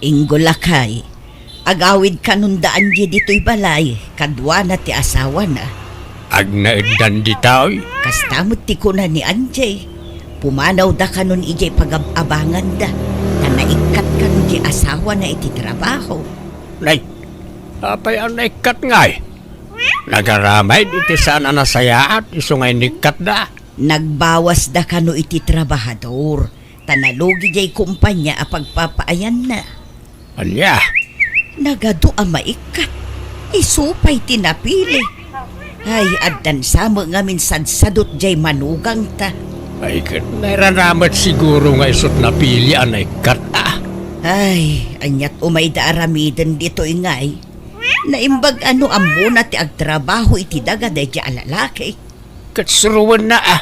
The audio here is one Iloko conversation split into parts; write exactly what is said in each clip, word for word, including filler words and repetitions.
Inggo, lakay, agawid kanon da Angie ditoy balay, kaduana ti asawana. Agnaeddan ditoy? Kasta met ti kuna ni Angie. Pumanawda kanon idiay pagab-abanganda, ta naikkat kanon ti asawana iti trabaho. Nay, apay a naikkat ngay? Nagaramid iti saan a nasayaat isu nga inikkatda. Nagbawasda kano iti trabahador, ta nalugi diay kumpanya a pagpapaayanna. Ania? Nagadu a maikkat. Isu pay ti napili. Ay, addan sa met ngamin sadsadot diay manugangta. Ay, ket nairana met siguro nga isut napili a naikkat, a. Ay, aniat umayda aramiden ditoy ngay? Naimbag a no ammona ti agtrabaho iti daga daydiay a lalaki. Ket suroenna, a.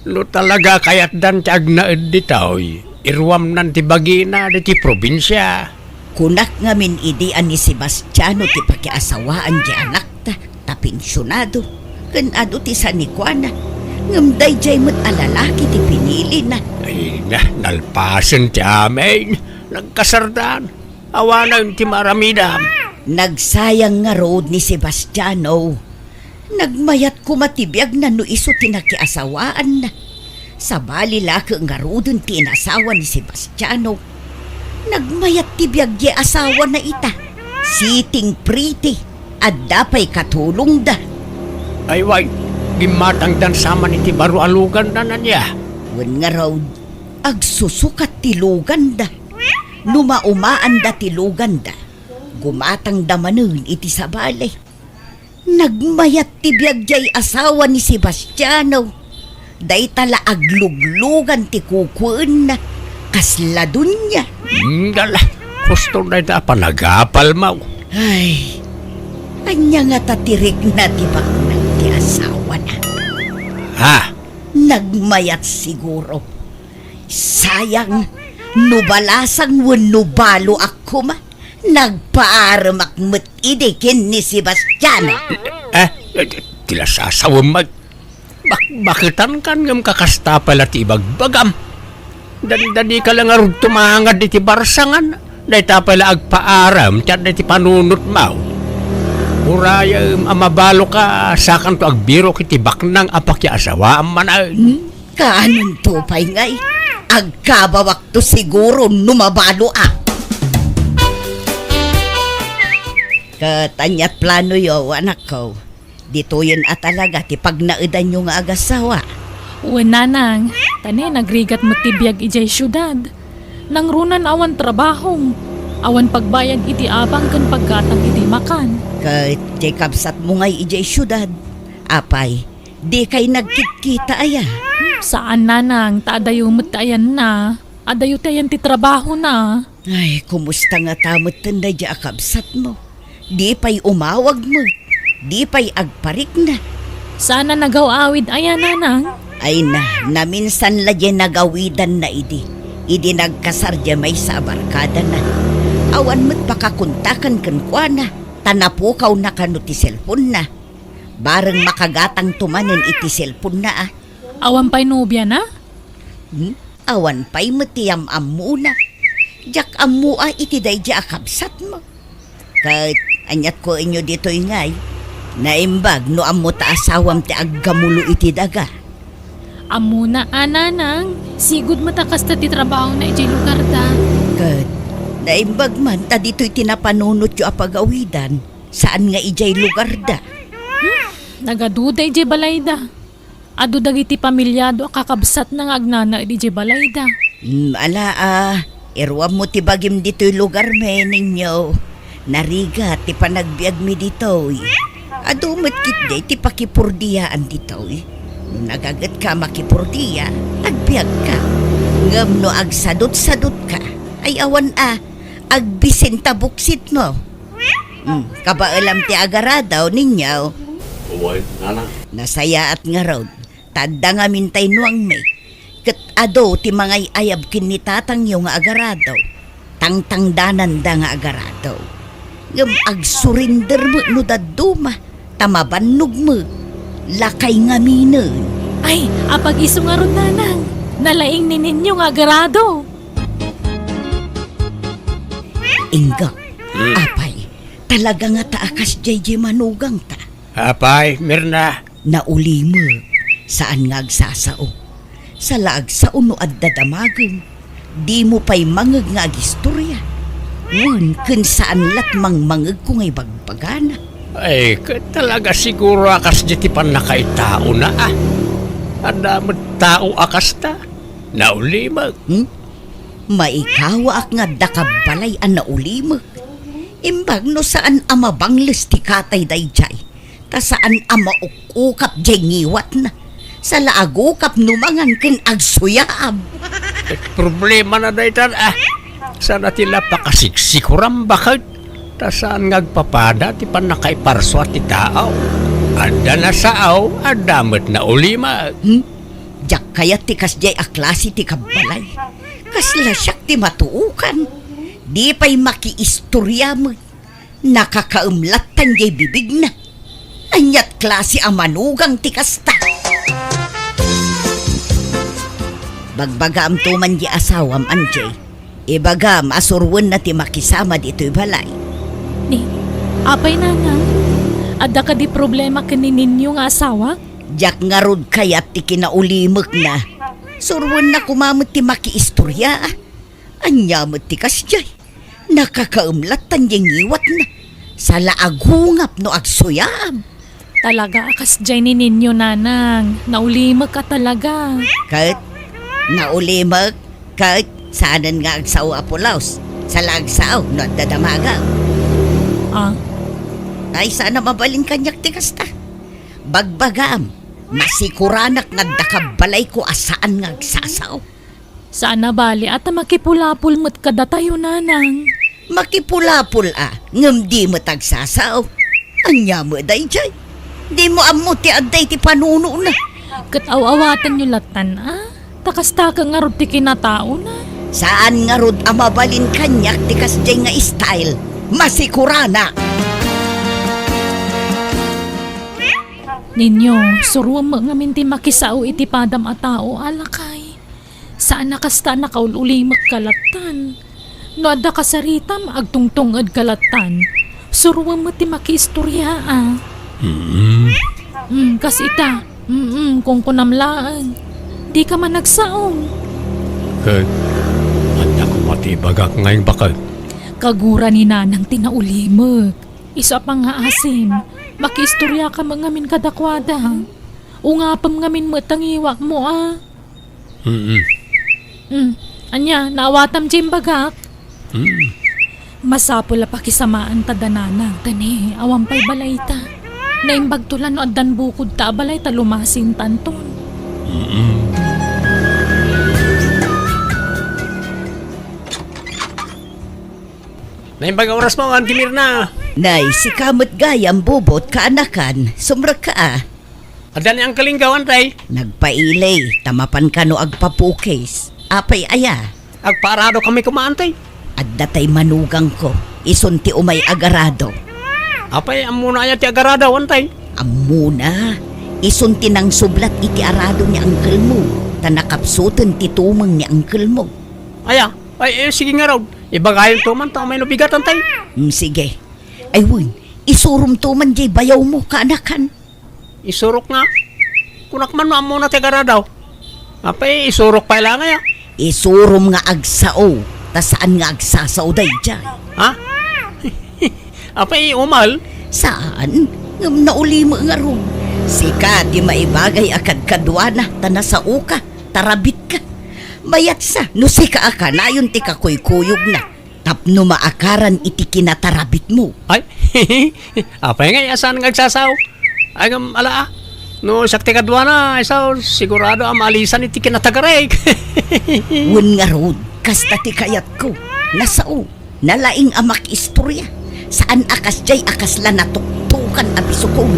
No talaga kayatdan ti agnaed ditoy, iruamnan ti bagina ditoy probinsia. Kunak ngamin idi a ni Sebastiano ti pakiasawaan ti anakta, ta pensionado, ken adu ti sanikuana, ngem daydiay met a lalaki ti pinilina. Ay na, nalpasen ti amin. Nagkasardan. Awanen ti maaramidam. Nagsayang ngarud ni Sebastiano. Nagmayat koma ti biagna no isu ti nakiasawaanna. Sabali la ket ngaruden ti inasawa ni Sebastiano. Nagmayat ti biag diay asawana ita. Sitting pretty. Adda pay katulongda. Ay, way, gimmatangdan sa man iti baro a luganda, ania? Wen ngarud, agsusukat ti luganda. No maumaanda ti luganda, gumatangda manen iti sabali. Nagmayat ti biag diay asawa ni Sebastiano. Dayta la agluglugan ti kukuenna. Kasla dunia. Inggal, husto dayta a panagapalmo. Ay, ania ngata ti rikna ti baknang ti asawana? Ha? Nagmayat siguro. Sayang, no balasang wenno baloak koma, nagpaaremak met idi ken ni Sebastiano. Eh, eh, ti la sasawem, mag-, bak-, baketan kan ngem kakasta pay la ti ibagbagam. Dandani ka la ngarud tumangad iti barsangan, dayta pay la agpaarem ti adda iti panunotmo. Urayem a mabaloka, sakanto agbirok iti baknang a pakiasawaam manen. Hmm? Kaanonto pay ngay? Agkabawakto siguro no mabaloak. Ket aniat planoyo, anakko? Ditoyen a talaga ti pagnaedanyo nga agasawa? Wen, nanang, ta ne, nagrigat met ti biag idiay siudad. Nangruna awan trabaho. Awan pagbayad iti abang ken paggatang iti makan. Ket diay kabsatmo ngay idiay siudad? Apay, dikay nagkitkita aya? Saan, nanang, ta adayo met ti ayanna. Adayo ti ayan ti trabahona. Ay, kumusta ngata metten daydiay a kabsatmo? Di pay umawag met. Di pay agparikna. Saan a nagaw-awid aya, nanang? Ay na, naminsan la diay nagawidanna idi. Idi nagkasar diay maysa a barkadana. Awan met pakakontakan kenkuana, ta napukawna kano ti cellphone-na. Bareng makagatangto manen iti cellphone-na, a. Awan pay nobiana? Hmm? Awan pay met ti yam-ammona. Diak ammo a iti daydiay a kabsatmo. Ket aniat kuenyo ditoy ngay? Naimbag no ammo ta asawam ti aggamulo iti daga. Ammona a, nanang, sigud met a kasta ti trabahona idiay lugarda. Ket naimbag man ta ditoy ti napanunotyo a pagawidan, saan nga idiay lugarda. Hmm, nagaduda idiay balayda. Adu dagiti pamiliado a kakabsatna nga agnanaed idiay balayda. Hmm, ala a, iruammo ti bagim ditoy lugarmi, ninyo. Narigat ti panagbiagmi ditoy. Adu met ketdi ti pakipurdiyaan ditoy. No nagagetka a makipurdia, agbiagka. Ngem no agsadutsadutka, ay awan a, agbisin ta buksitmo. Hmm, kabaelam ti agarado, ninyo. Uy, nana. Nasayaat ngarud. Ta adda ngamin tay nuangmi, ket adu ti mangay-ayab ken ni tatangyo nga agarado. Tangtangdananda nga agarado. Ngem agsurinder met no dadduma, ta mabannog met. Lakay ngaminen. Ay, apag-isu ngarud, nanang. Nalaing ni ninyo nga agarado. Inggak. Hmm. Apay, talaga nga ta a kasdiay diay manugangta. Apay, Mirna. Naulimek, saan nga agsasao. Sa la agsao no adda damagem, dimo pay mangngeg nga agistorya. Wen, ken saan lat mangmangngegko nga ibagbagana. Ay, ket talaga siguro a kasdiay ti pannakaitaona, a. Adda met tao a kasta. Naulimek. Hmm? Maikawaak nga adda kabbalay a naulimek. Imbag no saan a mabangles ti katay daydiay, ta saan a mauk-ukap diay ngiwatna. Sa la agukap no mangan ken agsuyaab. Eh, problemana dayta, a. Saan a ti la pakasiksikuran baket. Ta saan nga agpapada ti pannakaiparsua ti tao. Adda nasao, adda met naulimek. Hmm? Diak kayat ti kasdiay a klase ti kabbalay. Kasla siak ti matuokan. Di pay makiistorya met. Nakakaem lattan diay bibigna. Aniat klase a manugang ti kasta? Bagbagaam to man diay asawam, Angie. Ibagam a suroenna ti makisama ditoy balay. Ni, apay, nanang? Adda kadi problema ken ni Ninyo nga asawak? Diak ngarud kayat ti kinaulimekna. Suroenna koma met ti makiistorya. Ania met ti kasdiay? Nakakaem lattan diay ngiwatna. Sa la agungap no agsuyaab. Talaga a kasdiay ni Ninyo, nanang. Naulimek a talaga. Ket, naulimek, ket, saanen nga agsao a pulos. Sa la agsao no adda damagem. Ah? Ay, saan a mabalin kaniak ti kasta. Bagbagaam, masikuranak nga adda kabbalayko a saan nga agsasao. Saan a bali a ta makipulapol met kadatayo, nanang. Makipulapol a, ngem di met agsasao. Ania met daydiay? Dimo ammo ti adda iti panunona. Ket aw-awatenyo lattan, a? Ta kasta ket ngarud ti kinataona. Saan ngarud a mabalin kaniak ti kasdiay nga style. Masikuranak. Ninyo, suroem met ngamin ti makisao iti padam a tao, a lakay. Saan a kasta a nakaul-ulimek ka lattan. No adda kasaritam, agtungtunged ka lattan. Suroem met ti makiistorya, a. Mm. Mm, kas ita. Mm, kunkunam laeng. Di ka man agsao. Ket, adda koma ti ibagak nga imbakek. Kagura ni nanang ti naulimek. Isu a pangngaasim, makiistoryakam ngamin kadakuada. Ungapem ngamin met ta ngiwatmo, a. Mm. Mm. Ania, naawatam ti imbagak? Mm. Masapul a pakisamaanta da nanang, ta ni, awan pay balayta. Naimbagto la no addan bukodta a balay ta lumasintanton. Mm. Naimbag a orasmo, Auntie Mirna. Nay, sika met gayam, Bobot, kaanakan, sumrekka a. Adda ni Uncle Ingaw, Antay? Nagpaili, ta mapan kano agpapukis. Apay aya? Agpaarado kami koma, Antay. Adda tay manugangko, isun ti umay agarado. Apay, ammona aya ti agarado, Antay? Ammona, isun ti nangsublat iti arado ni uncle mo, ta nakapsuten ti tumeng ni uncle mo. Aya? Ay, eh, sige ngarud. Ibagayonto man ta umay no bigat, Antay. Mm, sige. Ay, wen, isuromto man diay bayawmo, kaanakan. Isurok nga? Kunak man no ammona ti agarado. Apay, isurok pay la nga aya? Isurom nga agsao, ta saan nga agsasao daydiay. Ha? Apay, umal? Saan? Ngem naulimek ngarud. Sika ti maibagay a kadkaduana, ta nasaoka, tarabitka. Mayatsa, no sika a kanayon ti kakuykuyogna tapno maakaran iti kinatarabitmo. Ay, apay ngay a saan nga agsasao? Ay, ngem ala, a. No siak ti kaduana, ay sao, sigurado a maalisan iti kinatagarek. Wen ngarud, kasta ti kayatko. Nasao, nalaing a makiistorya. Saan a kasdiay a kasla natuktokan a bisukon.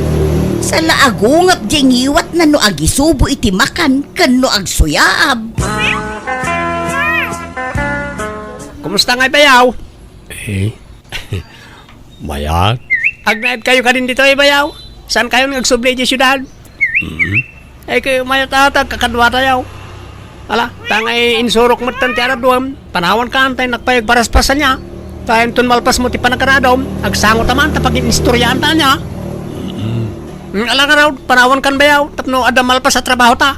Sa la agungap diay ngiwatna no agisubo iti makan ken no agsuyaab. Kumusta ngay, bayaw? Eh, mayat. Agnaed kayo kadin ditoy, bayaw? Saan kayo nga agsubli iti siudad? Mm. Ay, kayo mayat ata, kakaduatayo. Ala, tangay insurok met ti araduem, panawan ka, Antay, nakpayag paraspasan niya. Ta inton malpasmo ti panagaradom, agsango ta man ta pagin-istoriaanta ania. Mm, ala ngarud, panawankan bayaw, tapno adda malpas a trabahota.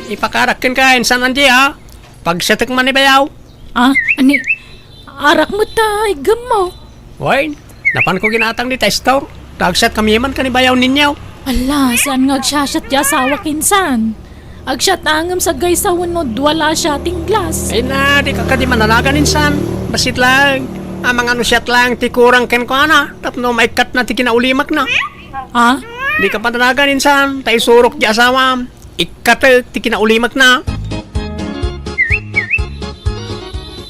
Ipakarak kenka, insan Angie, a. Pagsiatek man ni bayaw. Ah, ani, arak met ta iggemmo. Wen, napanko ginatang dita store. Ta agsiatkami man ken ni bayaw ninyo. Ala, saan nga agsiasiat ti asawak insan? Agsiat ngem saggaysa wenno dua la a siating glass. Ay na, dika kadi mananagan insan. Bassit laeng. Amangan no siat laeng ti kurang kenkuana, tapno maikkatna ti kinaulimakna. Ha? Dika mananagan insan, ta isurok ti asawam. Ikkatek ti kinaulimakna.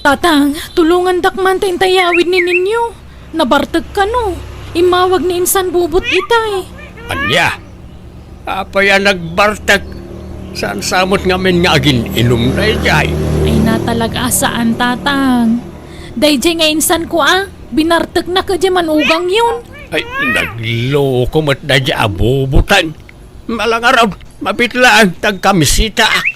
Tatang, tulongandak man ta intay yawid ni Ninyo. Nabartek kano. Immawag ni insan bubot itay. Ania? Apay a nagbartek? Saan sa met ngamin nga agin-inum daydiay? Ay, natalaga a saan, Tatang. Daydiay nga insanko a, binartekna kadi manugangyon. Ay, nagloko met daydiay a bubutan. Malangarab, mabit laeng ta agkamisitaak.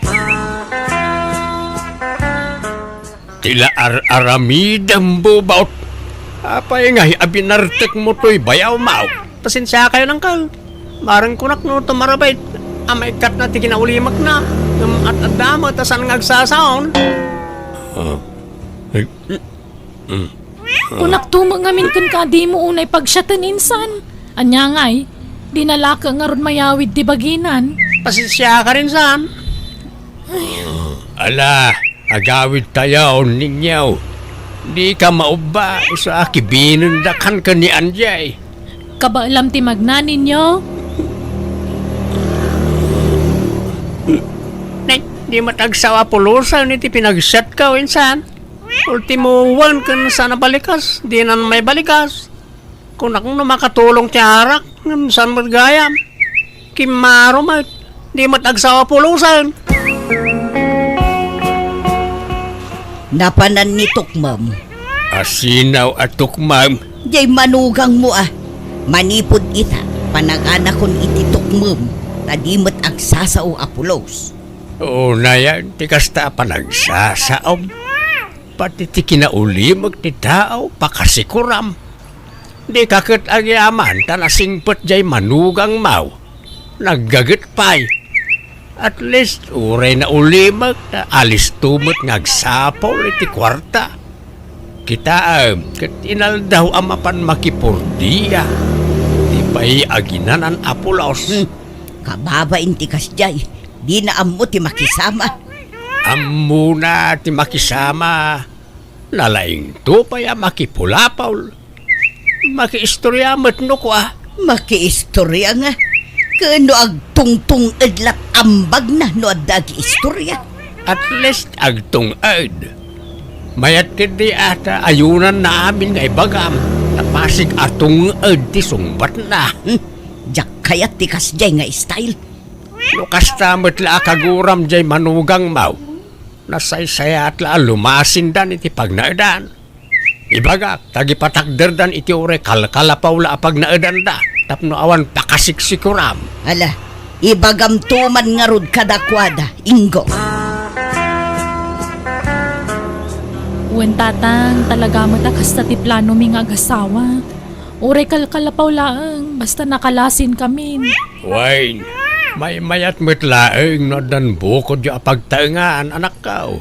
Ti la ar-aramidem, bubot. Apay ngay a binartekmo toy bayawmaw? Pasensiakayon, Angkel. Bareng kunak no tumarabit a maikkatna ti kinaulimakna. Ngem at-adda met a saan nga agsasaon. Ah. Ay, mm, mm. Kunakto met ngamin kenka a dimo unay pagsiaten insan. Ania ngay, dina la kadi ngarud mayawid ti baginan. Pasensiaka insan. Ala, agawidtayon, Ninyo. Dika maubba, isu a kibinendakan ken ni Angie. Kabaelam ti magna, Ninyo. Nay, di met agsao a pulosen iti pinagsiatko insan. Ultimo wen ken saan a balikas, dinan maibalikas. Kunak no makatulong ti arak, ngem saan met gayam. Kimmaro met, di met agsao a pulosen. Napanan ni tukmem. Asinaw a tukmem? Jay manugangmo a. Manipud ita, panaganakon iti tukmem, ta di met agsasao a pulos. Unayen ti kasta a panagsasaom. Pati ti kinaulimek ti tao, pakasikuram. Dika ket agyaman ta nasingpet jay manugangmaw. Naggaget pay. At least, uray naulimek, ta alisto met nga agsapul iti kuarta. Kitaem, ket inaldaw a mapan makipurdia. Di pay aginanan a pulos. Hmm. Kababain ti kasdiay, dina ammo ti makisama. Ammona ti makisama. Nalaingto pay a makipulapol. Makiistoria met no kua. Makiistoria nga. Ken no agtungtung-ed lat ambagna no adda agiistoria. At least agtung-ed. Mayat ketdi a ta ayunanna amin nga ibagam. Napasig a tung-ed ti sungbatna. Hmm. Diak kayat ti kasdiay nga style. No kasta met la a kaguram jay manugangmaw, nasaysayaat la a lumasindan iti pagnaedan. Ibagak, ta agipatakderdan iti uray kalkalapaw la a pagnaedanda, tapno awan pakasiksikuram. Ala, ibagamto man ngarud kadakuada, Inggong. Wen, Tatang, talaga met a kasta ti planomi nga agasawa. Uray kalkalapaw laeng, basta nakalasinkamin. Wen, maymayat met laeng no addan bukodyo a pagtaengan, anakko.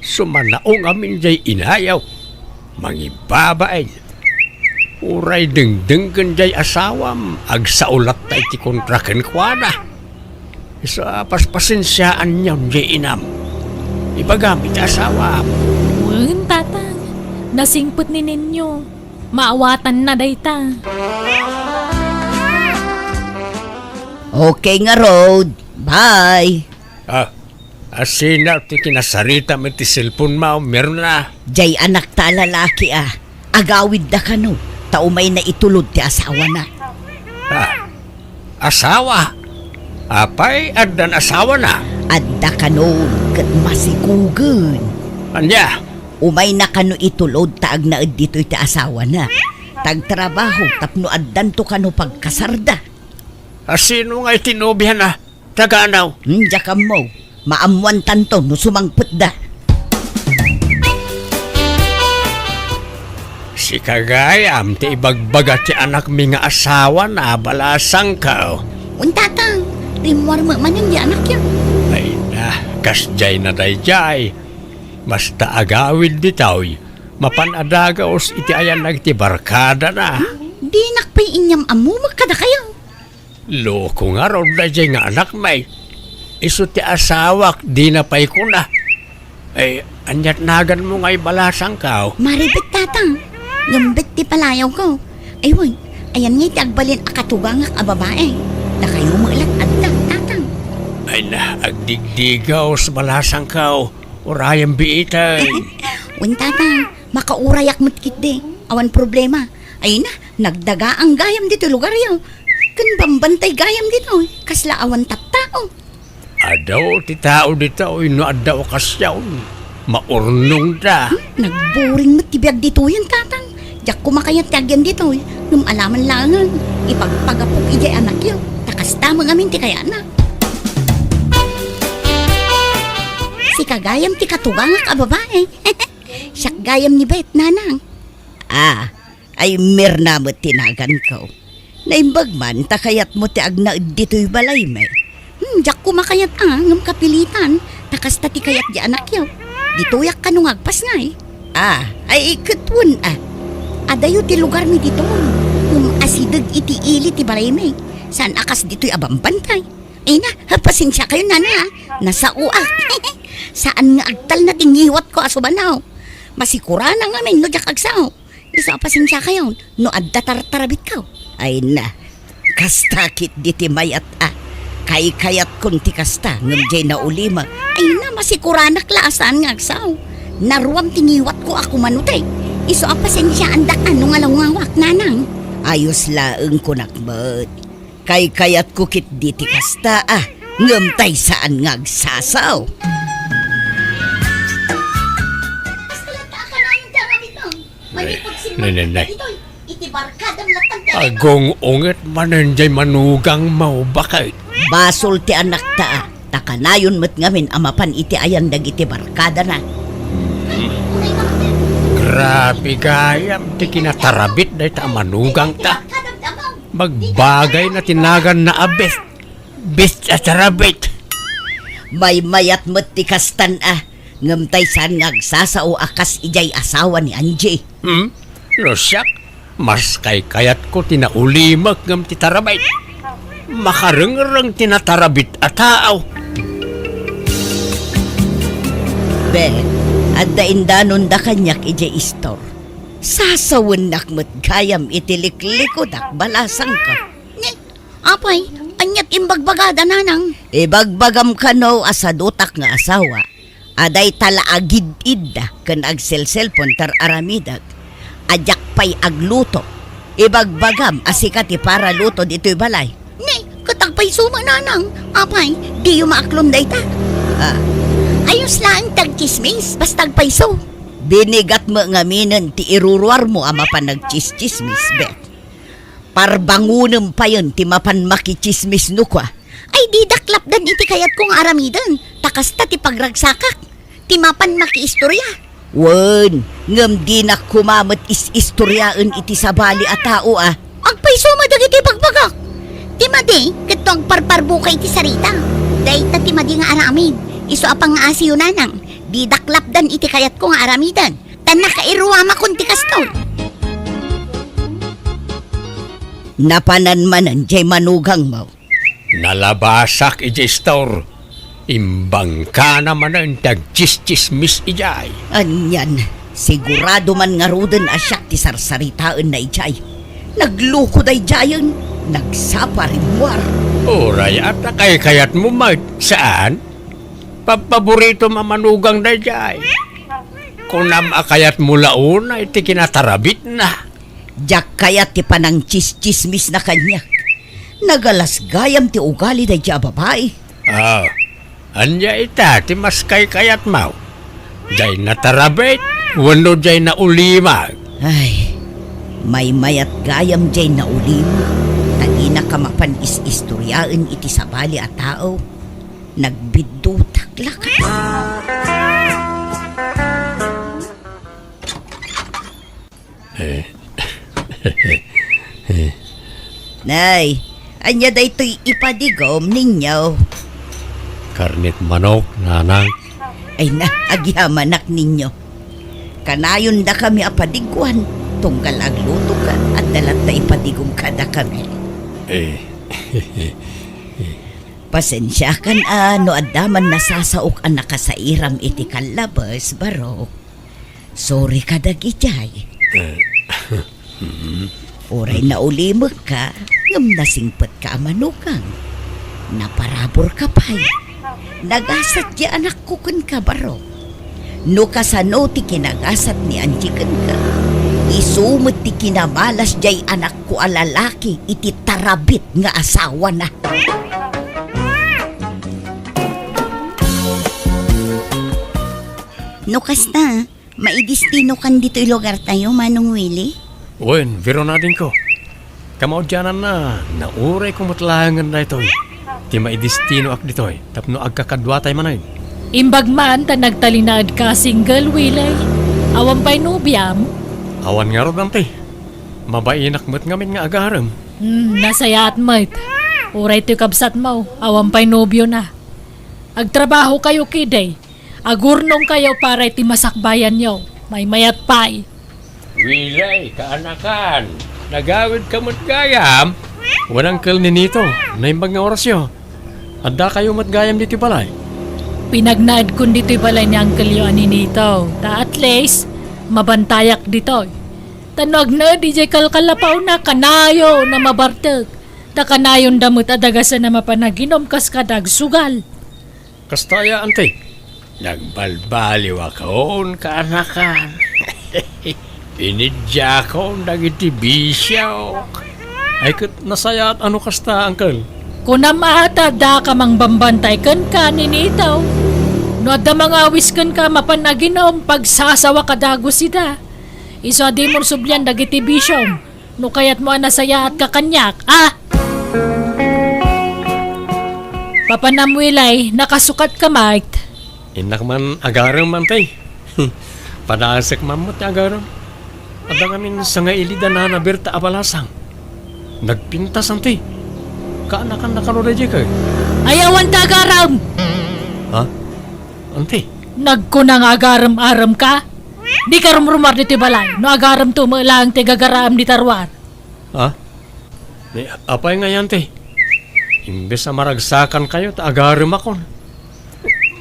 Sumanaong amin jay inayo, mangibabain. Uray dengdenggen jay asawam, agsao latta iti kontra kenkuana. Isu a paspasensiaanyon jay inam. Ibagam iti asawam. Wen, Tatang, nasingpet ni Ninyo. Maawatanna dayta. Okay ngarud. Bye. Ah, asino ti kinasaritam iti cellphone mo, Mirna? Jay anakta a lalaki a, agawidda kano, ta umayna itulod ti asawana. Ah, asawa? Apay, addan asawana? Adda kano, ket masikugen. Ania? Umayna kano itulod ta agnaed ditoy ti asawana. Tagtrabaho tapno addanto kano pagkasarda. Asino nga iti nobiana? Taga anaw? Hmm, diak ammo. Maammoantanto no sumangpetda. Sika gayam ti ibagbaga ti anakmi nga asawana, balasangko. Wen, Tatang, rimmuar met manen ti anakyo. Ay na, kasdiay na daydiay. Basta agawid ditoy, mapan a dagus iti ayanag ti barkadana. Dinak pay inyam-ammumek kadakayo. Loko ngarud daydiay nga anakmi. Isu ti asawak, dina pay kuna. Ay, aniat naganmo ngay, balasangko? Maribet, Tatang. Ngem bet ti palayawko. Ay, wen, ayan ngay ti agbalin a katugangak a babai. Dakayo met lat adda, Tatang. Ay na, agdigdigaw, balasangko. Urayem biiten. Wen, Tatang, makaurayak met ketdi. Awan problema. Ay na, nagdagaang gayam ditoy lugaryo. Ken bambantay gayam ditoy, kasla awan tattao. Adu ti tao ditoy no adda okasion. Maurnongda. Hmm, nagburing met ti biag ditoyen, Tatang. Diak koma kayat ti agyan ditoy, ngem alaman laengen, ipagpagapok idiay anakyo, ta kasta met ngamin ti kayatna. Sika gayam ti katugangak a babai. Siak gayam ni Bet, Nanang. Ah, ay, Mirna met ti naganko. Naimbag man ta kayatmo ti agnaed ditoy balaymi. Hmm, diak koma kayat a, ngem kapilitan, ta kasta ti kayat di anakyo. Ditoyak kano nga agpasngay. Ah, ay, ket wen a. Adayo ti lugarmi ditoy. Ngem asideg iti ili ti balaymi. Saan a kas ditoy a bambantay. Ay na, pasensiakayo, Nana, a. Nasaoak. Saan nga agtalna ti ngiwatko a sumanaw. Masikuranak ngamin no diak agsao. Isu a pasensiakayon no adda tartarabitko. Ay na, kasta ketdi ti mayat a. Kaykayatkon ti kasta, ngem diay naulimek. Ay na, masikuranak la a saan nga agsao. Naruam ti ngiwatko a kumanutay. Isu a pasensiaandak a no ngalawngawak, Nanang. Ayos laeng kunak met. Kaykayatko ketdi ti kasta a, ngem tay saan nga agsasao. Manipud sinmangpet dagitoy, iti barkadam latta ti anak. Agung-unget manen jay manugangmo, baket. Basol ti anakta a, ta kanayon met ngamin a mapan iti ayan dagiti barkadana. Grabe gayam ti kinatarabit dayta a manugangta. Bagbagayna ti naganna a best. Best a tarabit. Maymayat met ti kastan a, ngem tay saan nga agsasao a kas idiay asawa ni Angie. Hmm? No siak, mas kaykayatko ti naulimek ngem ti tarabit. Makarengreng ti natarabit a tao. Be, adda indanonda kaniak idiay istor. Sasawennak met gayam iti liklikudak, balasangko. Ni, apay, aniat imbagbagada, Nanang? Ibagbagam kano a sadutak nga asawa, a dayta la agid-idda ken agselselpon ti ar-aramidek, a diak pay agluto. Ibagbagam a sika ti paraluto ditoy balay. Ni, ket agpayso met, Nanang. Apay, diyo maaklon dayta? Ah. Ayos laeng ti agtsismis, basta agpayso. Binigat met ngaminen ti iruruarmo a mapan agtsistsismis, Beth. Parbangonem payen ti mapan makitsismis no kua. Ay, didak lapdan iti kayatko nga aramiden, ta kasta ti pagragsakak, ti mapan makiistoria. Wen, ngem dinak koma met is-istoriaen iti sabali a tao a. Agpayso met dagiti bagbagak. Ti madi, ket no agparparbuka iti sarita. Dayta ti madi nga aramid. Isu a pangngaasiyo, Nanang. Didak lapdan iti kayatko nga aramiden, ta nakairuamakon ti kastoy. Napanan manen jay manugangmo. Nalabasak idiay istor. Imbangkana manen ti agtsistsismis idiay. Anian, sigurado man ngaruden a siak ti sarsaritaenna idiay. Nagluko daydiayen, nagsapa rimmuar. Uray, ata kaykayatmo met, saan? Pabpaboritom a manugang daydiay. Kunam a kayatmo la unay ti kinatarabitna. Diak kayat ti panangtsistsismisna kaniak. Nagalas gayam ti ugali daydiay a babai. Ah, ania ita ti mas kaykayatmo? Jay natarabit wenno jay naulimek? Ay, maymayat gayam jay naulimek. Ta dinak a mapan is-istoriaen iti sabali a tao. Nagbiddutak la kano. Eh, Nay, ania daytoy ipadigom ninyo? Karnet manok, nanang. Ay na, agyamanak ninyo. Kanayon dakami a padiguan, tunggal aglutoka, adda latta ipadigom kadakami. Eh. Pasensiakan a no adda man nasasaok a nakasairam iti kallabes, Barok. Sorry kadagijay. Eh, Uray naulimekka, ngem nasingpetka a manugang. Naparaburka pay. Nagasat ti anakko kenka, Barok. No kasano ti kinagasat ni Angie kenka, isu met ti kinamalas jay anakko a lalaki iti tarabit nga asawana. No kasta, maidistinokan ditoy lugartayo, Manong Willie? Wen, Veron adingko. Kamaudiananna, naurayko met laengen daytoy. Ti maidistinoak ditoy, tapno agkakaduatay manen. Imbag man ta nagtalinaedka a single, Willie. Awan pay nobiam? Awan ngarud, Auntie. Mabainak met ngamin nga agarem. Hmm, nasayaat met. Uray toy kabsatmo, awan pay nobiona. Agtrabahokayo ketdi. Agurnongkayo para iti masakbayanyo. Maymayat pay. Willie, kaanakan, nagawidka met gayam? Wen, Uncle Ninito, naimbag nga orasyo. Addakayo met gayam ditoy balay? Pinagnaedkon ditoy balay ni Uncleyo a Ninito, ta at least, mabantayak ditoy. Ta no agnaed idiay kalkalapawna, kanayon a mabartek. Ta kanayonda met a dagasen a mapanaginum kas kada agsugal. Kasta aya, Auntie? Nagbalbaliwakon, kaanakan. Iniddiakon dagiti bisiok. Ay, ket nasayaat a no kasta, Uncle. Kunam a ta addaka mangbambantay kenka, Ninito. No adda mangawis kenka, mapan aginum, pagsasawaka dagus ida. Isu a dimon sublian dagiti bisiom. No kayatmo a nasayaatka kaniak, a? Papanam, Willie, nakasukatka met. Innak man agarem, Auntie. Padasek man met ti agarem. Adda ngamin sangaili da nana Berta a balasang. Nagpintas, Auntie. Kaanakan, nakano daydiay kay? Ay, awan ta agarem! Ha? Auntie? Nagkuna nga agarem-aremka? Dika rumrumuar ditoy balay, no agaremto met laeng ti gagaraem dita ruar. Ha? Ni, apay ngay, Auntie? Imbes a maragsakankayo, ta agaremakon.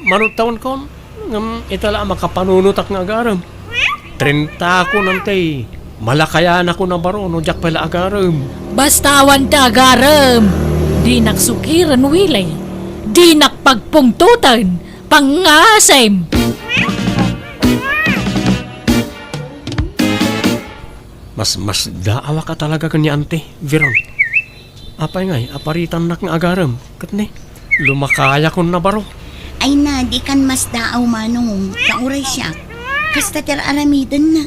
Manudtaonkon, ngem ita la a makapanunotak nga agarem. Trentakon, Auntie. Malakayanakon a baro no diak pay la agarem. Basta awan ti agarem, dinak sukiren, Willie. Dinak pagpungtoten. Pangngasim! Mas, masdaawaka talaga ken ni Auntie, Veron. Apay ngay, a paritannak nga agarem, ket ni, lumakayakon a baro. Ay na, dikan masdaaw, Manong, ta uray siak. Kasta ti ar-aramidenna.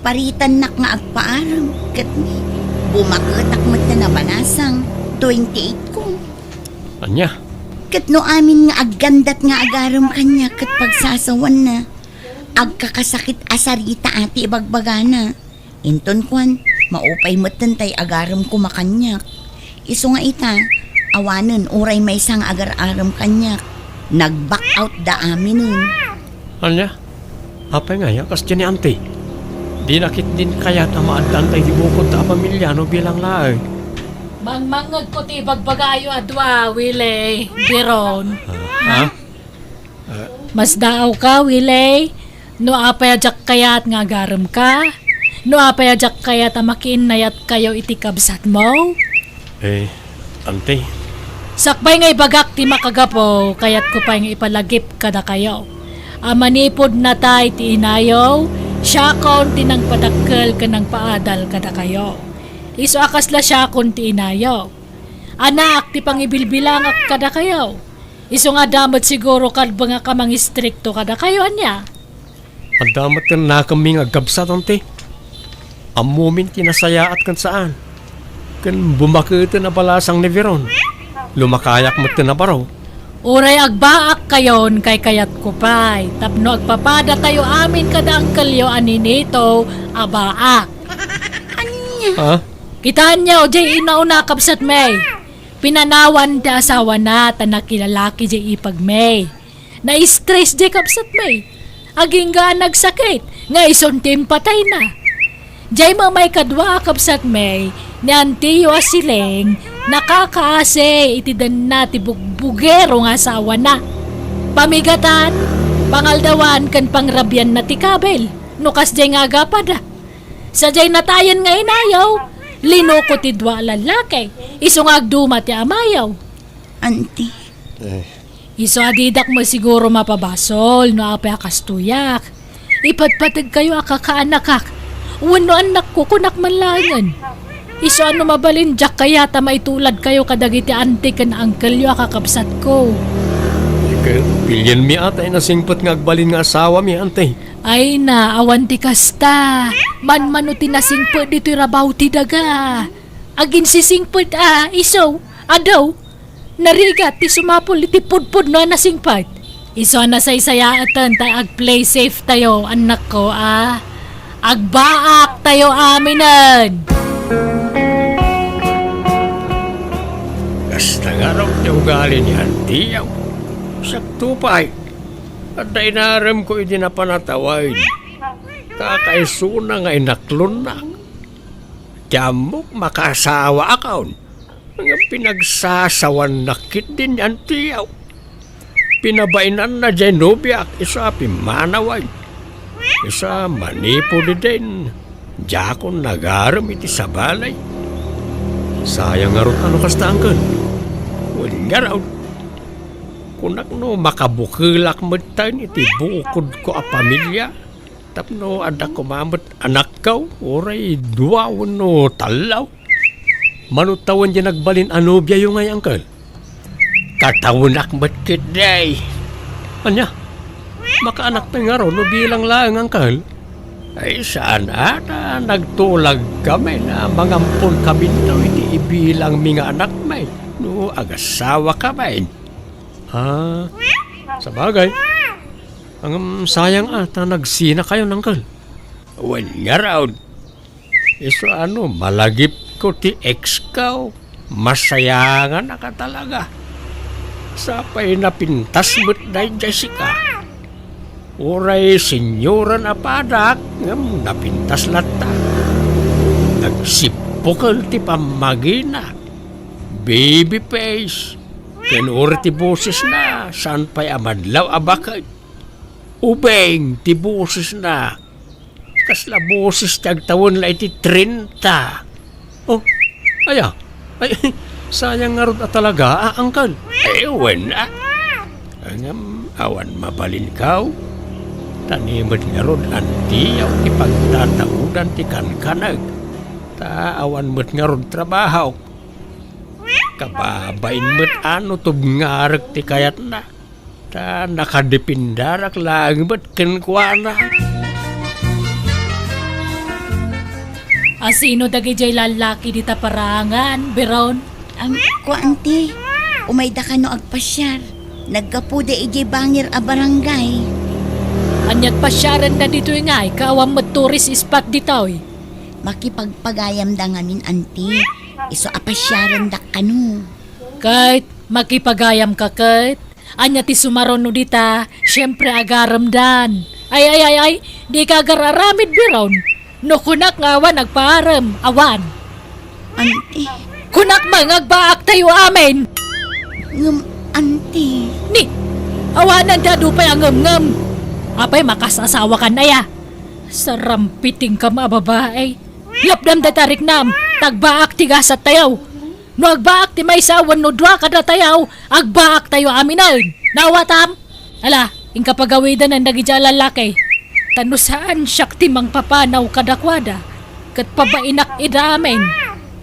Paritannak nga agpaarem, ket ni, bumaketak met a balasang, twenty-eight ko. Ania? Ket no amin nga aggandat nga agarem kaniak ket pagsasawanna, agkakasakit a sarita ti ibagbagana. Inton kuan, maupay metten tay agarem koma kaniak. Isu nga ita, awanen uray maysa nga agar-arem kaniak. Nag-back out da aminen. Ania? Apay ngay a kasdiay ni Auntie? Dina ketdin kayat a maaddaan tay di bukod ta a pamilya no bilang laeng. Mangmangngegko ti ibagbagayo a dua, Willie, Veron. Ah, ha? Masdaawka, Willie, no apay a diak kayat nga agaremka? No apay a diak kayat a makiinnayatkayo iti kabsatmo? Eh, Auntie. Sakbay nga ibagak ti makagapu, kayatko pay nga ipalagip kadakayo a manipud natay ti inayo, siakon ti nangpadakkel ken nangpaadal kadakayo. Isu a kasla siakon ti inayo. Anak ti pangibilbilangak kadakayo. Isu nga adda met siguro kalbengak a mangistrikto kadakayo, ania? Adda met ken nakemmi nga agkabsat, Auntie. Ammomin ti nasayaat ken saan. Ken bumaketen a balasang ni Veron. Lumakayak met ken a baro. Uray agbaakkayon, kaykayatko pay, tapno agpapadatayo amin kada angkelyo a ninito a baak. Ha? Kitaenyo, jay inauna, kabsatmi. Pinanawan ti asawana ta nakilalaki jay ipagmi. Na-stress jay, kabsatmi. Agingga a nagsakit, nga isun ti impatayna. Jay met maikadua a kabsatmi, ni antiyo a siling, nakakaasi iti denna ti bugbugero nga asawana. Pamigatan, pangaldawan, ken pangrabianna ti kabil, no kasjay nga agapada. Sadiay natayen nga inayo, linuko ti dua a lallaki, isu nga agduma ti amayo. Anti. Eh. Isu a didak met siguro mapabasol no apay a kastoyak. Ipatpategkayo a kakaanakak, wenno annakko, kunak man laengen. Isu a no mabalin, diak kayat a maituladkayo kadagiti anti ken angkelyo a kakabsatko. Ket, pilienmi a ta inasingpet nga agbalin nga asawami, anti. Ay na, awan ti kasta. Manmano ti nasingpet ditoy rabaw ti daga. Aginsisingpet a, isu, adu, narigat ti sumapul iti pudpudno a nasingpet. Isu a nasaysayaatan ta ag-play safe tayo, annakko, a. Agbaak tayo aminen. Kasta ngarud ti ugali ni antiyo. Sakto pay. Adda inaremko idi napan a tawen. Kakaisuna nga inaklonnak. Ti ammok, makaasawaakon. Nga pinagsasawannak ketdi ni antiyo. Pinabainanna jay nobiak, isu a pimmanawen. Isu a manipud idin, diakon nagarem iti sabali. Sayang ngarud a no kasta, angkel. Wen ngarud. Kunak no makabukelak metten iti bukodko a pamilia. Tapno adda koma met anakko, uray dua wenno tallo. Mano tawen diay nagbalin a nobiayo ngay, angkel? Katawenak met ketdi. Ania? Makaanakmi ngarud no bilang laeng, angkel? Ay, saan a, ta nagtulagkami a mangamponkaminto iti ibilangmi nga anakmi no agasawakami. Ah, sabagay. Ngem sayang a, ta nagsinakayon, angkel. Wen ngarud, isu a no malagipko ti exko, masayanganak a talaga. Sapay napintas met daydiay sika. Uray senyoran a padak, ngem napintas latta. Nagsippukel ti pammagina. Baby face. Ken uray ti bosesna, saan pay a madlaw a baket. Ubing ti bosesna. Kasla boses ti agtawen la iti trenta. Oh, aya? Ay, sayang ngarud a talaga, a, angkel. Eh, wen, a. Ngem, awan mabalinko. Ta ni met ngarud antiyo ti pagtataudan ti kankaneg. Ta awan met ngarud trabahok. Kababain met a no tubngarek ti kayatna. Ta nakadepindarak laeng met kenkuana. A sino dagidiay lallaki dita parangan, Biron? Am, kua, anti, umayda kano agpasiar. Naggapuda idiay bangir a barangay. Aniat pasiarenda ditoy ngay, ka awan met tourist spot ditoy? Makipagpagayamda ngamin, anti. Isu a pasiarendak kano. Ket makipagayamka ket? Ania ti sumaruno dita? Siempre, agaremdan. Ay, ay, ay, ay, dika agar-aramid, Biron. No kunak nga awan agpaarem, awan. Anti. Kunak man nga agbaak tayo amin. Ngem, anti. Ni, awanan ti adu pay a ngemngem. Apay, makasasawakan aya? Sarampitingkam a babae. Lapdam dayta riknam, ta agbaak ti gasat tayo. No agbaak ti maysa wenno dua kadatayo, agbaak tayo aminen. Naawatam? Ala, inka pagawidanen dagidiay a lallaki. Ta no saan siak ti mangpapanaw kadakuada, ket pabainak ida amin.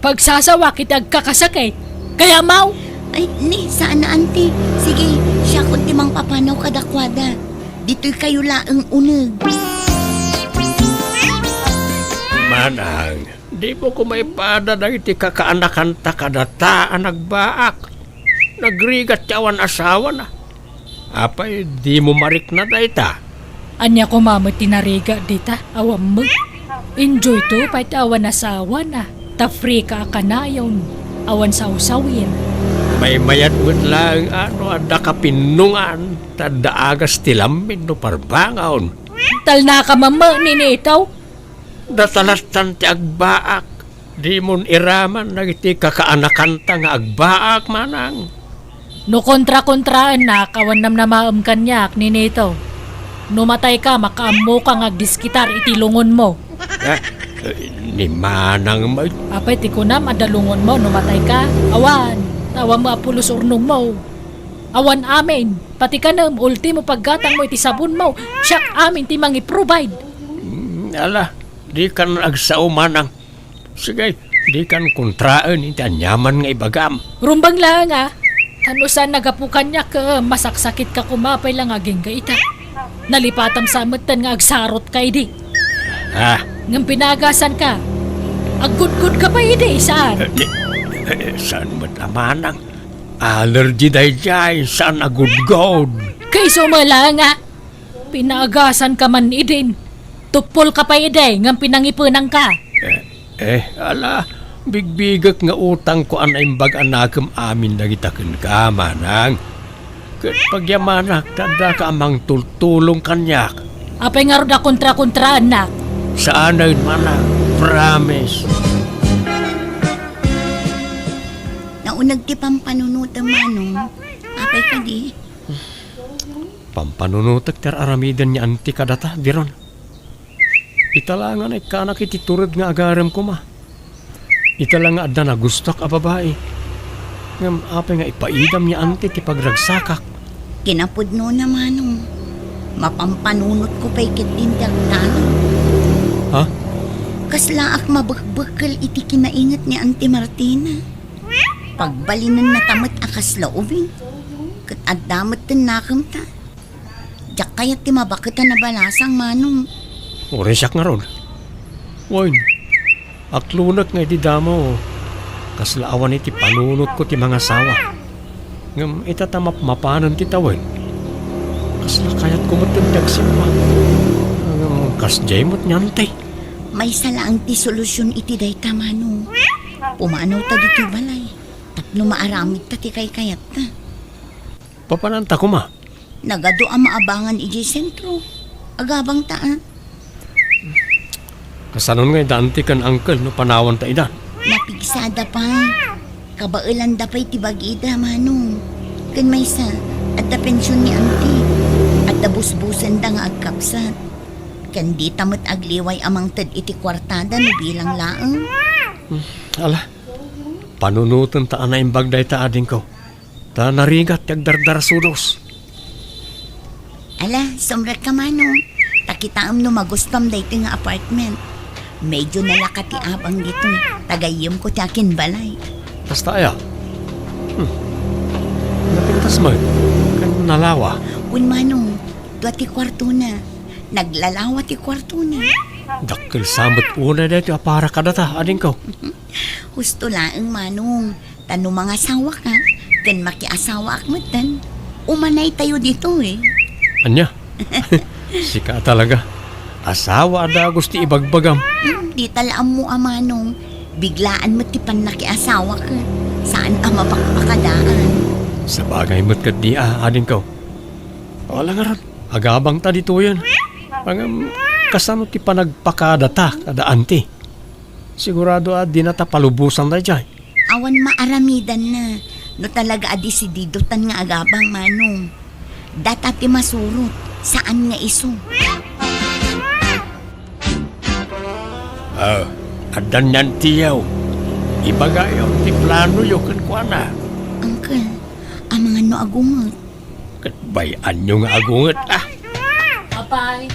Pagsasawak iti agkakasakit. Kayamaw? Ay, ni, saan a, anti. Sige, siakon ti mangpapanaw kadakuada. Ditoy kayo laeng uneg. Manang, dimo koma ipada dagiti kakaanakanta kadata a nagbaak. Nagrigat ti awan asawana. Apay, dimo marikna dayta? Ania koma met ti narigat dita? Awan met. Enjoy to pay ti awan asawana, ta free ka a kanayon, awan sawsawir. Maymayat met laeng a no adda kapinnongan, ta adda agas ti lamin no parbangon. Talnaka mamma, Ninito. Datalastan ti agbaak. Dimon iraman dagiti kakaanakanta nga agbaak, manang. No kontra-kontraennak, awan namnamaem kaniak, Ninito. No matayka, makaammoka nga agdiskitar iti lungonmo. Ah, eh, ni manang may... Apay ti kunam, adda lungonmo no matayka? Awan, ta awan mo a pulos urnongmo. Awan amin, pati kanem, ultimo paggatangmo iti sabonmo, siak amin ti mangi-provide. Mm, ala, dikan agsao, manang. Sige, dikan kontraen iti aniaman nga ibagam. Rumbeng laeng a, ta no saan a gapu kaniak, eh, masaksakitka koma pay la nga agingga ita. Nalipatam sa metten nga agsarotka idi. Ah. Ngem pinaagasanka. Aggudgudka pay idi, saan? Eh, di, eh, saan met a manang? Allergy daydiay, saan a gudgod. Kayso met laeng a, pinaagasanka man idin. Tuppolka pay idi, ngem pinangipenanka. Eh, eh, ala, bigbigek nga utangko a naimbag a nakem amin dagita kenka, manang. Ket pagyamanak, ta addaka a mangtultulong kaniak. Apay ngarud a kontra-kontraennak? Saanen, manang. Promise. Nauneg ti pampanunotem, manong. Apay kadi? Pampanunotek ti ar-aramiden ni anti kadata, Diron. Ita la nga naikkanak iti tured nga agarem koma. Ita la nga adda nagustuak a babai. Ngem apay nga ipaidam ni anti ti pagragsakak? Kinapudnona, manong. Mapampanunotko pay ketdin ti agtalek. Ha? Kaslaak mabekbekkel iti kinainget ni Anti Martina. Pagbalinennata met a kasla ubing. Ket adda met ti nakemta. Diak kayat ti mabaket a nabalasang, manong. Uray siak ngarud. Wen, aklonek nga idi damo, kasla awan iti panunotko ti mangasawa. Ngem ita ta mapmapanen ti tawen, kasla kayatko met ti agsimba. Ngem kasdiay met ni anti. Maysa laeng ti solusion iti dayta, manong. Pumanawta ditoy balay tapno maaramidta ti kaykayatta. Papananta koma? Nagadu a maabangan idiay sentro. Agabangta, a. Kasanon nga ida anti ken uncle no panawanta ida? Napigsada pay. Kabaelanda pay ti bagida, manong. Ken maysa, adda pension ni anti. Adda busbusenda nga agkabsat. Ken dita met agliway a mangted iti kuartada no bilang laeng. Hmm, ala. Panunotenta a naimbag dayta, adingko. Ta narigat ti agdardarasudos. Ala, sumrekka, manong. Ta kitaem no magustuam daytoy nga apartment. Medyo nalaka ti abang ditoy. Ta gayyemko ti akinbalay. Kasta aya? Hmm. Napintas met ken nalawa. Wen, manong, dua ti kuartona. Naglalawa ti kuartona. Dakkel sa met unay daytoy a para kadata, adingko. Husto laeng, manong. Ta no mangasawaka, ken makiasawaak metten, umanaytayo ditoy. Ania? Sika talaga. Asawa a dagus ti ibagbagam. Hmm, dita la ammo a, manong. Biglaan met ti pannakiasawak. Saan a mapakpakadaan. Sabagay met ketdi a, adingko. Wala ngarud. Agabangta ditoyen. Ngem, kasano ti panagpakadata kada anti? Sigurado a dinata palubosan daydiay. Awan maaramidanna no talaga a desididotan nga agabang, manong. Data ti masurot, saan nga isu. Ah, addan ni antiyo. Ibagayo ti planoyo kenkuana. Uncle, amangan no agunget. Ket bay-anyo nga agunget, a. Apay,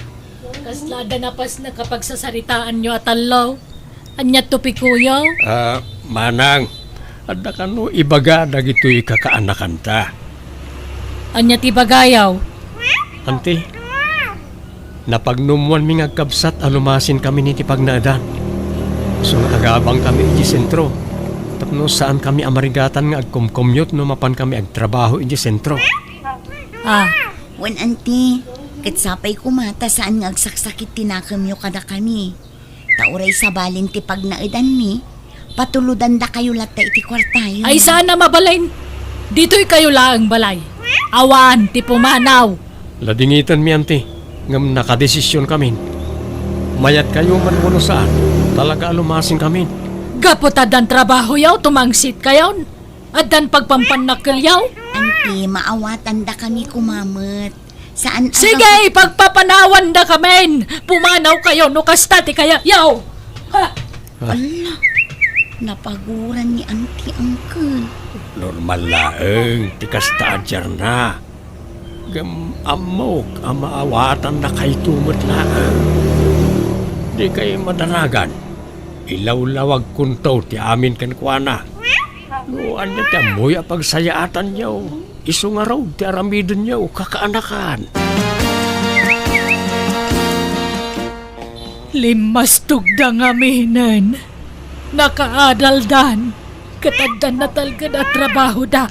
kasla adda napasnek a pagsasaritaanyo a tallo? Ania ti topikoyo? Ah, manang, adda kano ibaga dagitoy kakaanakanta? Ania ti ibagayo? Anti, napagnumoanmi nga agkabsat a lumasinkami iti pagnaedan. Isu nga agabangkami iti sentro, tapno saankami a marigatan nga agkomkommute no mapankami agtrabaho iti sentro. Ah. Wen, anti, ket sapay koma ta saan nga agsaksakit ti nakemyo kadakami. Ta uray sabali ti pagnaedanmi, patulodandakayo latta iti kuartayo. Ay, saan a mabalin. Ditoy kayo laeng balay. Awan ti pumanaw. Ladingitenmi, anti, ngem nakadesisionkamin. Mayatkayo man wenno saan, talaga a lumasinkamin. Gapu ta addan trabahoyo, tumangsit kayon. Addan pagpampannakkelyo. Anti, maawatandakami koma met. Saan a Sige, gapu- pagpapanawandakamin. Pumanaw kayo no kasta ti kayatyo. Ha? Ala, napaguran ni Auntie, Uncle. Normal laeng ti kasta a diarna. Ngem ammok a maawatannakayto met laeng. Dikay madanagan. Ilawlawagkonto ti amin kenkuana. No ania ti ammoyo a pagsayaatanyo, isu ngarud ti aramidenyo, kakaanakan. Limmastogda ngaminen. Nakaadaldan. Ket addan natalged a trabahoda.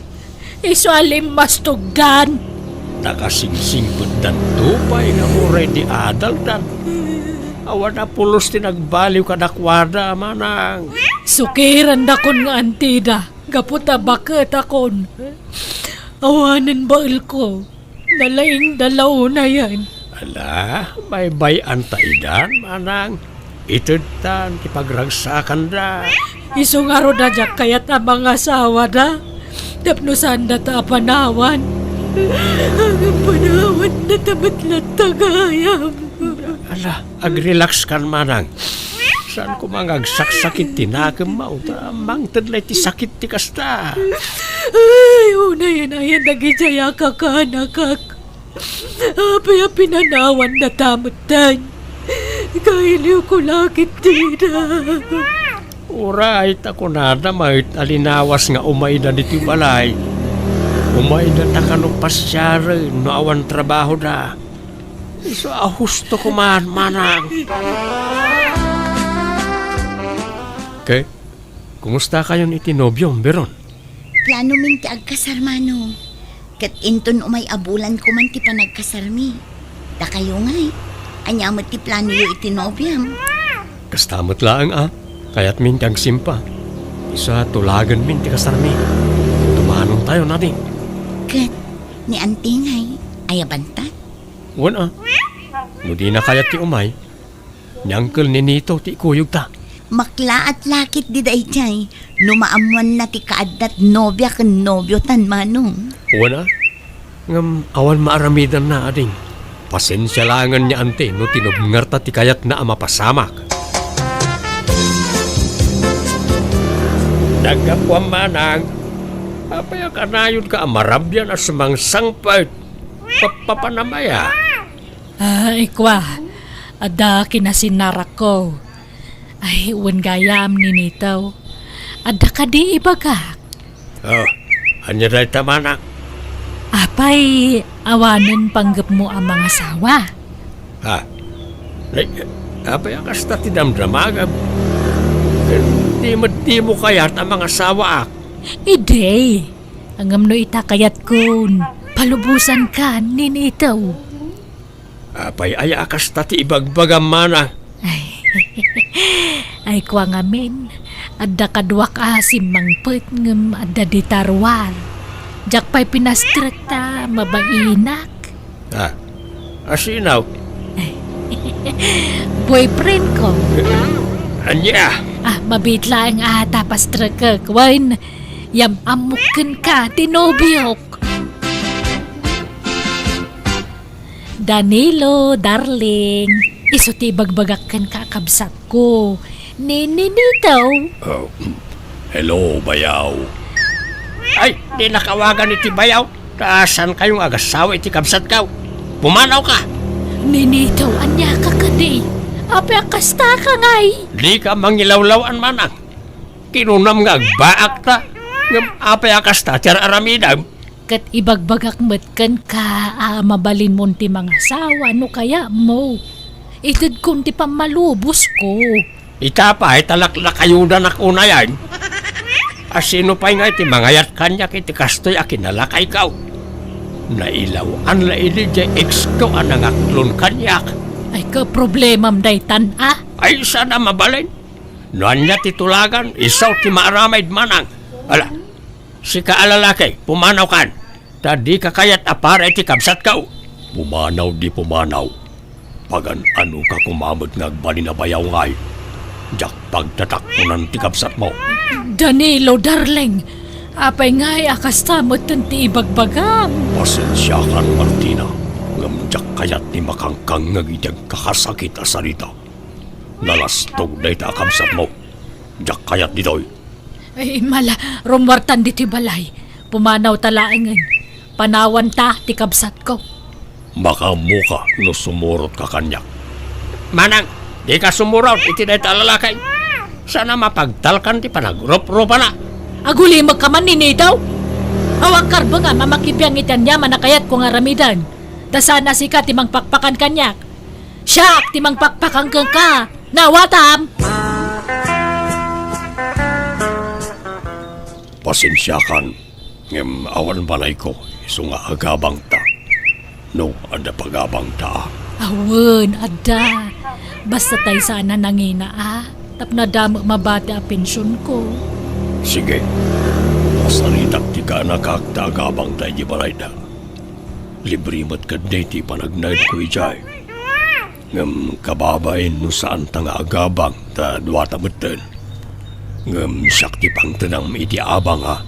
Isu a limmastogdan. Nakasingsingpetdanto pay nga uray di adaldan. Awan a pulos ti nagbaliw kadakuada, manang. Sukirandakon nga antida. Gapu ta baketakon. Awanen baelko. Nalaingda la unayen. Ala, baybay-anta idan, manang. Itedtan ti pagragsakanda. Isu ngarud a diak kayat a mangasawada. Tapno saandata a panawan. Ngem panawandata met latta gayam. Ala, agrelax kan, manang. Saan koma nga agsaksakit ti nakemmo, ta mangted la iti sakit ti kasta. Ay, unayen-ayen dagidiay a kakaanakak. Apay a pinanawandata metten? Kailiwko la ketdida. Uray ta kunada met a linawas nga umayda ditoy balay. Umaydata kano pasiaren no awan trabahoda. Isu a husto koma, manang. Ket, kumustakayon iti nobiom, Beron? Planomin ti agkasar, manong. Ket inton umay a bulan koman ti panagkasarmi. Dakayo ngay, ania met ti planoyo iti nobiam? Kasta met laeng a, kayatmin ti agsimpa. Isu a tulagenmin ti kasarmi. Tumanontayon, ading. Ket ni Auntie ngay, ayabanta? Wen a. No dina kayat ti umay, ni Uncle Ninito ti ikuyogta. Maklaat la ketdi daydiay no maammoanna ti kaaddat nobia ken nobiotan, manong. Wen a. Ngem awan maaramidanna, ading. Pasensia laengen ni Auntie no tinubngerta ti kayatna a mapasamak. Naggapuam, manang. Apay a kanayonka a marabian a sumangsangpet? Papapanam aya? Ay, kua, adda kinasinarakko. Ay, wen gayam, Ninito. Adda kadi ibagak? Oh, ania dayta, manang? Apay, awanen panggepmo a mangasawa? Ha? Nay, apay a kasta ti damdamagam? Ken di met dimo kayat a mangasawaak? Idi, ngem no ita kayatkon, palubosanka, Ninito. Apay aya a kasta ti ibagbagam, manang? Ay, ay, kua ngamin, adda kaduak a simmangpet ngem adda dita ruar. Diak pay pinastrek ta mabainak. Ah, asino? Ay, boyfriend ko. Ania? Ah, mabiit laeng a ta pastrekek. Wen, yam-ammok kenka ti nobiok. Danilo, darling, isu ti ibagbagak kenka a kabsatko, ni Ninito. Oh, hello, bayaw. Ay, dinnak awagan iti bayaw. Ta saankayo nga agasawa iti kabsatko. Pumanawka. Ninito, aniaka kadi? Apay a kastaka ngay? Dika mangilawlaw-an, manang. Kinunam nga agbaakta. Ngem apay a kasta ti ar-aramidem? Ket ibagbagak met kenka a mabalinmon ti mangasawa no kayatmo. Itedkon ti pammalubosko. Ita pay ta laklakayodanak unayen. Asino pay ngay ti mangayat kaniak iti kastoy a kinalakayko? Nailaw-an la idi diay exko a nangaklon kaniak. Ay, kaproblemam daytan a? Ay, saan a mabalin? No ania ti tulagan, isu ti maaramid, manang. Ala, sika a lalaki, pumanawkan. Ta dika kayat a para iti kabsatko. Pumanaw di pumanaw. Pagan-anoka koma met nga agbalin a bayaw ngay. Diak pagtatakkonan ti kabsatmo. Danilo, darling, apay ngay a kasta metten ti ibagbagam? Pasensiakan, Martina, ngem diak kayat ti makangkangngeg iti agkakasakit a sarita. Nalastog dayta a kabsatmo. Diak kayat ditoy. Ay, mala, rummuartan ditoy balay. Pumanawta laengen. Panawanta ti kabsatko. Makaammoka no sumurotka kaniak. Manang, dika sumurot iti dayta a lalaki. Saan a mapagtalkan ti panagruprupana. Agulimekka man, Ninito. Awan karbengam a makibiang iti aniaman a kayatko nga aramiden. Ta saan a sika ti mangpakpakan kaniak. Siak ti mangpakpakan kenka. Naawatam? Pasensiakan, ngem awan balayko, isu nga agabangta. No, adda pagabangta a? Awan, adda. Basta tay saan a nangina a, tapno adda met mabati a pensionko. Sige. Pasaritak ti kaanakak ta agabangta iti balayda. Libre met ketdi ti panagnaedko idiay. Ngem kababain no saanta nga agabang ta duata metten. Ngem siak ti pangtedam iti abang a,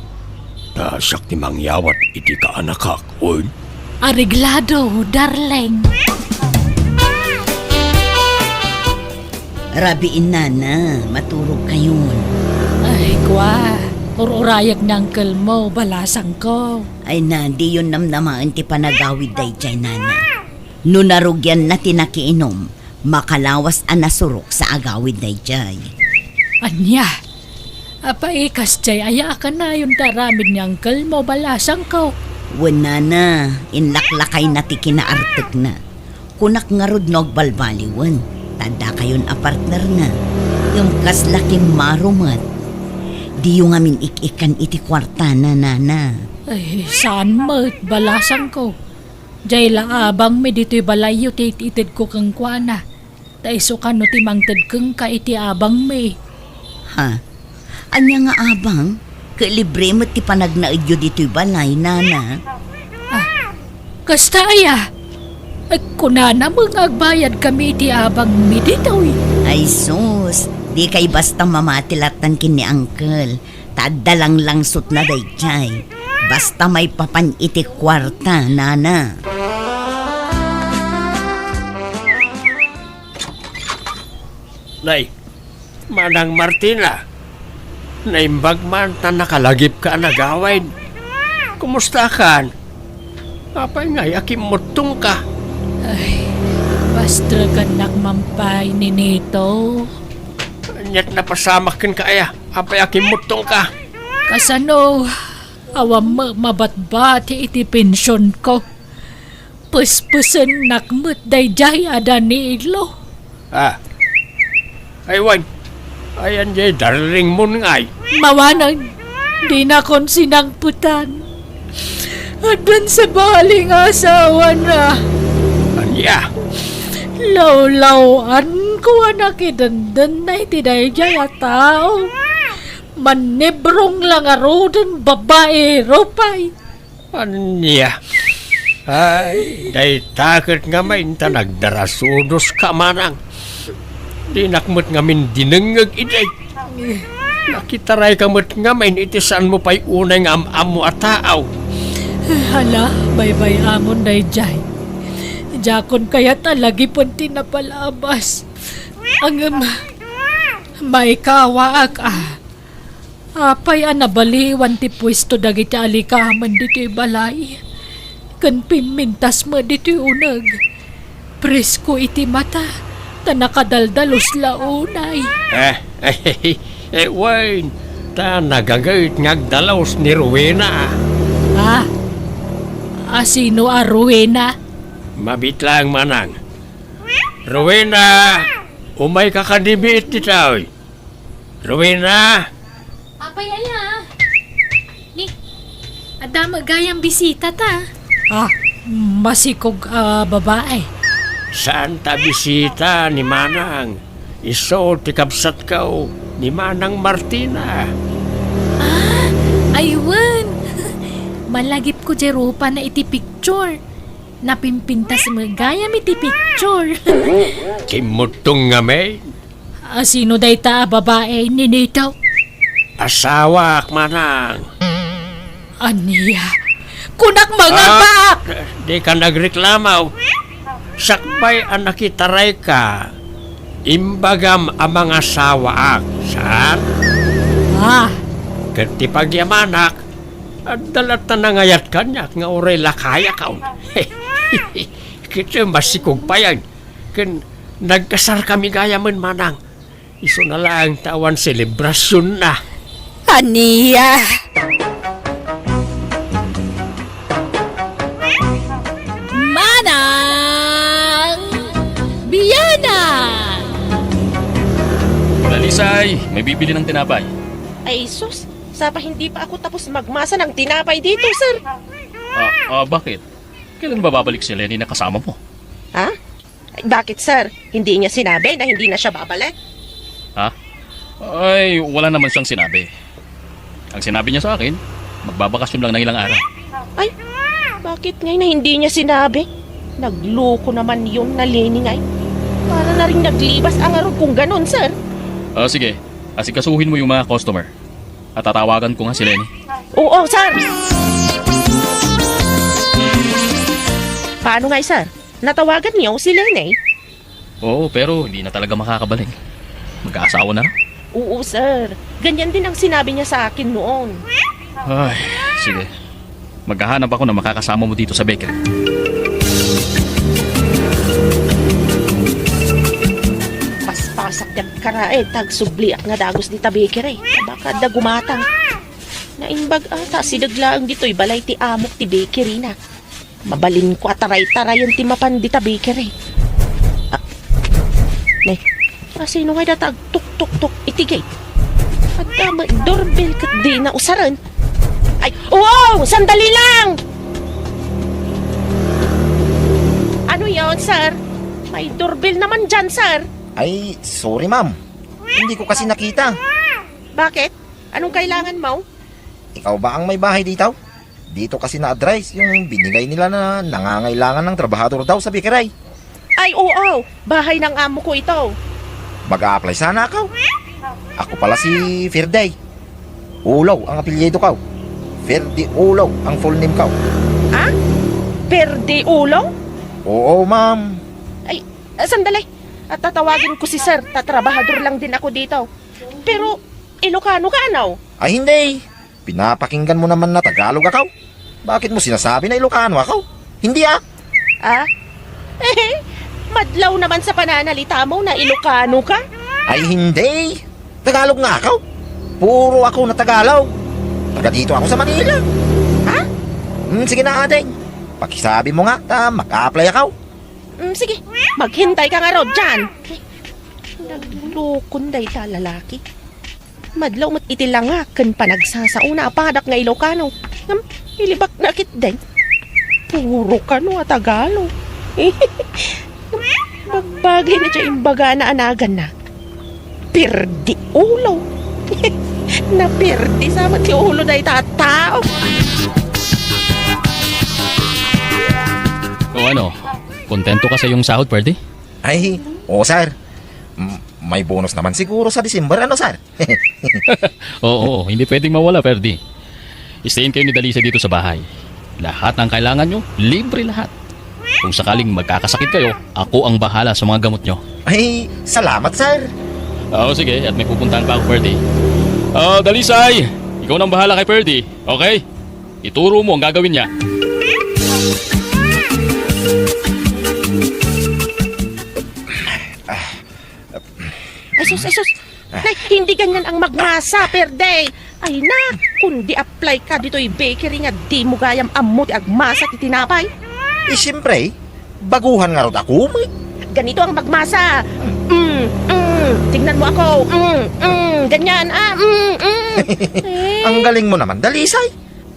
ta siak ti mangyawat iti kaanakak, wen? Areglado, darling. Rabii, nana, maturogkayon. Ay, kua, ur-urayek ni uncle mo, balasangko. Ay na, diyon namnamaen ti panagawid daydiay, nana. No narugianna ti nakiinom, makalawas a nasurok sa agawid daydiay. Ania? Apay, kasdiay aya a kanayon ti aramid ni uncle mo, balasangko? Wen, nana, inlaklakayna ti kinaartekna. Kunak ngarud no agbalbaliwen, ta addakayon a partnerna. Ngem kasla kimmaro met. Diyo ngamin ik-ikkan iti kuartana, nana. Ay, saan met, balasangko. Diay la abangmi ditoy balayyo ti it-itedko kenkuana. Ta isu kano ti mangted kenka iti abangmi. Ha? Ania nga abang? Ket libre met ti panagnaedyo ditoy balay, nana. Ah, kasta aya? Ay, kunana met nga agbayadkami iti abangmi ditoy. Ay sus, dikay basta mamati lattan ken ni uncle. Ta adda langlangsotna daydiay. Basta maipapan iti kuarta, nana. Nay, Manang Martina, naimbag man ta nakalagipka a nagawid. Kumustakan? Apay ngay a kimmuttongka? Ay, bastrekannak man pay, Ninito. Aniat napasamak kenka aya? Apay a kimmuttongka? Kasano? Awan met mabatbati iti pensionko. Pespesennak met daydiay a Danilo. Ah. Ay, wen. Ayan jay darlingmon ngay. Mawanen, dinakon sinangpetan. Addan sabali nga asawana. Ania? Lawlaw-anko a nakidendennay ti daydiay a tao. Mannibrong la ngaruden, babaero pay. Ania? Ay, dayta ket ngamin ta nagdarasudoska, manang. Dinak met ngamin dinengngeg idi. Nakitarayka met ngamin iti saanmo pay unay nga am-ammo a tao. Hala, baybay-amon daydiay. Diakon kayat a lagipen ti napalabas. Ngem, maikawaak a. Apay a nabaliwan ti puesto dagiti alikamen ditoy balay, ken pimmintas met ditoy uneg. Presko iti mata, ta nakadaldalus la unay. Eh, eh, wen, ta nagagayt nga agdalus ni Rowena. Ah, a sino a Rowena? Mabiit laeng, manang. Rowena, umayka kadi biit ditoy. Rowena! Apay aya? Ni, adda met gayam bisita ta. Ah, masikog a babae. Saan ta bisita ni Manang? Isu ti kabsatko, ni Manang Martina. Ah, ay wen. Malagipko diay rupana iti picture. Napimpintas met gayam iti picture. Kimmutong ngamin. A, sino dayta a babai, Ninito? Asawaak, Manang. Ania? Kunak, mangabaak! Ah, dika nagreklamo. Sakbay a nakitarayka, imbagam a mangasawaak, saan? Ah. Ket ti pagyamanak, adda latta nangayat kaniak nga uray lakayakon. Ket masikog payen, ken nagkasarkami gayamen, Manang. Isuna laeng ta awan selebrasionna. Ania? Manang Biana! Dalisay, may bibili ng tinapay. Ay, sus! Sapa hindi pa ako tapos magmasa ng tinapay dito, sir. Ah, ah, bakit? Kailan ba babalik si Lenny na kasama mo? Ha? Ay, bakit, sir? Hindi niya sinabi na hindi na siya babalik? Ha? Ay, wala naman siyang sinabi. Ang sinabi niya sa akin, magbabakasyon lang ng ilang araw. Ay, bakit ngay na hindi niya sinabi? Nagloko naman yun na Lenny ngay. Para na rin naglibas ang arog kung ganun, sir. Ah, sige. Asikasuhin mo yung mga customer. At tatawagan ko nga si Lenny. Oo, sir. Paano ngay, sir? Natawagan niyo si Lenny? Oo, pero hindi na talaga makakabalik. Mag-aasawa na lang. Oo, sir. Ganyan din ang sinabi niya sa akin noon. Ay, sige. Maghahanap ako ng makakasama mo dito sa bakery. Paspasak ket karaed, ta agsubliak nga dagus dita bakery. Baka adda gumatang. Naimbag ata, sideg laeng ditoy balay ti amok ti bakery na. Mabalinko a taray-tarayen ti mapan dita bakery. Ah, ne, asino ngay data agtuktuktok iti gate? Adda met doorbell ket dina usaren. Ay, wow! Sandali lang! Ano yon, sir? May doorbell naman dyan, sir. Ay, sorry, ma'am. Hindi ko kasi nakita. Bakit? Anong kailangan mo? Ikaw ba ang may bahay dito? Dito kasi na-address yung binigay nila na nangangailangan ng trabahador daw sa bakery. Ay, oo. Bahay ng amo ko ito. Mag-a-apply sana ako. Ako pala si Ferday. Ulaw ang apelyido ko. Ferdy Ulaw ang full name ko. Ha? Ferdy Ulaw? Oo, ma'am. Ay, ah, sandali. At tatawagin ko si sir. Tatrabahador lang din ako dito. Pero, Ilocano ka, ano? Ay, hindi. Pinapakinggan mo naman na Tagalog ako. Bakit mo sinasabi na Ilocano ako? Hindi, ah. Ah? Madlaw naman sa pananalita mo na Ilocano ka. Ay, hindi. Tagalog nga ako. Puro ako na Tagalog. Taga dito ako sa Manila. Ha? Hmm, sige na, ate. Pakisabi mo nga, ta mag-apply ako. Mm, sige, maghintay ka nga rod dyan. Naglukon dayta lalaki. Madlaw met iti langak ken panagsasao na a padak nga Ilocano. Ngem, ilibak na ketdin. Puro kano a Tagalog. Bagbagay na dya imbagana a naganna. Pirdi ulo. Napirdi sa met ti ulo dayta a tao. O ano, kontento ka sa iyong sahod, Ferdy? Ay, oo, sir. M-, may bonus naman siguro sa December, ano, sir? Oo, oo, hindi pwedeng mawala, Ferdy. Stayin kayo ni Dalisa dito sa bahay. Lahat ng kailangan nyo, libre lahat. Kung sakaling magkakasakit kayo, ako ang bahala sa mga gamot nyo. Ay, salamat, sir. Oo, sige, at may pupuntahan pa ako, Ferdy. Ah, Dalisay, ikaw nang bahala kay Ferdy, okay? Ituro mo ang gagawin niya. Ay, sus, ay, sus. Nay, hindi ganyan ang magmasa, Ferdy. Ay, na, kundi apply ka ditoy bakery nga di mo gayam ammo ti agmasa ti tinapay. Eh, siyempre, baguhan nga rod ako, may. Ganito ang magmasa. Mm, mm. Tingnan mo ako. Mm, mm. Ganyan. Ah, mm, mm. Eh. Ang galing mo naman, Dalisay.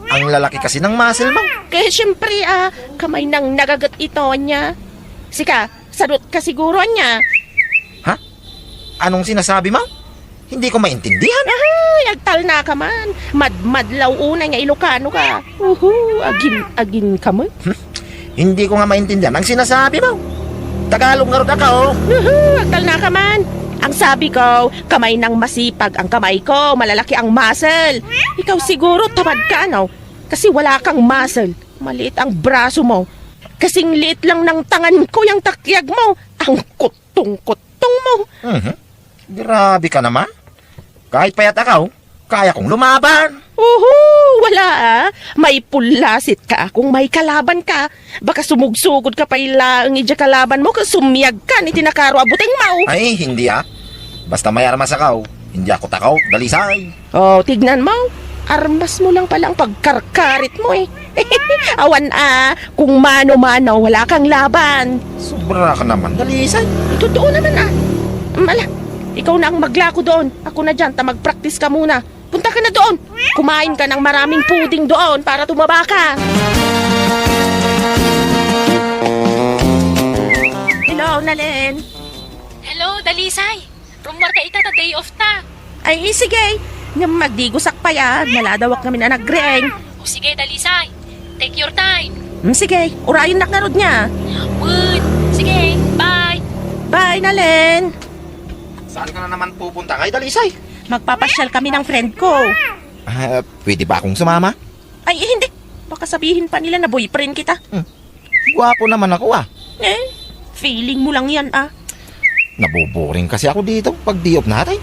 Ang lalaki kasi ng muscle mo. Kaya siyempre, ah, kamay nang nagagat ito niya. Sika, sadot ka siguro niya. Ha? Anong sinasabi mo? Hindi ko maintindihan. Ay, agtalna ka man. Madmadlaw unay nga Ilocano ka. Uhu, agin, agin ka man. Hmm? Hindi ko nga maintindihan ang sinasabi mo. Tagalog nga rod ako. Uhu, agtalna ka man. Ang sabi ko, kamay ng masipag ang kamay ko, malalaki ang muscle. Ikaw siguro, tamad ka, ano? Kasi wala kang muscle. Maliit ang braso mo. Kasing liit lang ng tangan ko yung takyag mo. Ang kutong-kutong mo. Mhm. Grabe ka naman. Kahit payat ako, kaya kong lumaban. Uhu, wala ah. May pulasit ka kung may kalaban ka. Baka sumugsugod ka pa ila ang idya kalaban mo, kasumyag ka ni tinakaro abuteng mo. Ay, hindi ah. Basta may armas ako, hindi ako takaw, Dalisay. Oh, tignan mo. Armas mo lang pala ang pagkarkarit mo eh. Awan ah, kung mano-mano, wala kang laban. Sobra ka naman, Dalisay. Totoo naman ah. Mala, ikaw na ang maglako doon. Ako na dyan, ta magpraktis ka muna. Punta ka na doon. Kumain ka ng maraming puding doon para tumaba ka. Hello, Nalen. Hello, Dalisay. Rummuar ka ita ta day off ta. Ay, sige. Ngem magdigusak pay a, maladawak ngamin a nagriing. O sige, Dalisay. Take your time. Hmm, sige, urayennak ngarud nga. Wen. Sige, bye. Bye, Nalen. Saan ka na naman pupunta ngay, Dalisay? Magpapasyal kami ng friend ko. Ah, pwede ba akong sumama? Ay, hindi. Baka sabihin pa nila na boyfriend kita. Hmm. Guwapo naman ako, ah. Eh, feeling mo lang yan, ah. Naboboring kasi ako dito pag day off natin.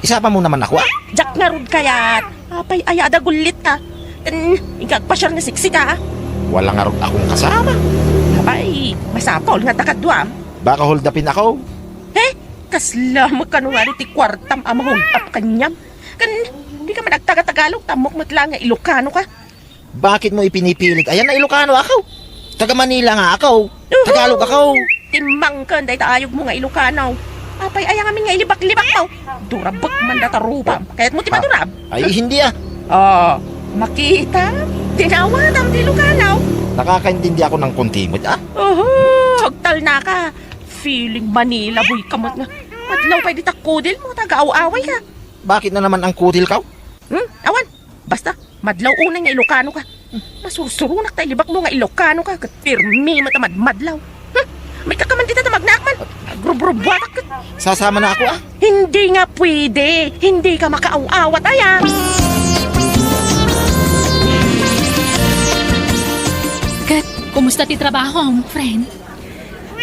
Isama mo naman ako, ah. Diak ngarud kayat. Apay aya a dagullit ka. Ken, ikaw agpasyar nga siksi ka, ah. Wala ngarud akong kasama. Apay, masapul nga adda kaduam. Baka hold-upin ako. Eh, kasla met kano nga ti kuartam a ma-hold up kaniam. Ken, dika man agtaga-Tagalog, ta ammok met laeng nga Ilokano ka. Bakit mo ipinipilit? Ayan na, Ilokano ako. Taga Manila nga ako. Uhu! Tagalog ako. Timmangken dayta ayog mo nga Ilokano. Apay aya ngamin nga ilibak-libak mo? Durabek man data rupam. Kayat mo ti madurab? Ay, hindi ah. Oh, makita? Tinawatam ti Ilokano. Nakakaintindi ako ng konti met, ah. Uhu, agtalna ka. Feeling Manila boy ka met nga. Madlaw pay dita kudil mo, taga-aw-away ka. Bakit na naman ang kudil ka? Hmm? Awan. Basta, madlaw unay nga Ilokano ka. Hmm, masursuronak ta ilibak mo nga Ilokano ka. Ket pirmi met a madmadlaw. Hmm, may kakaman dita ta magnaak man. Agrubrubuatak ket. Sasama na ako, ah. Hindi nga pwede. Hindi ka makaaw-awat, aya. Ket, kumusta ti trabaho, friend?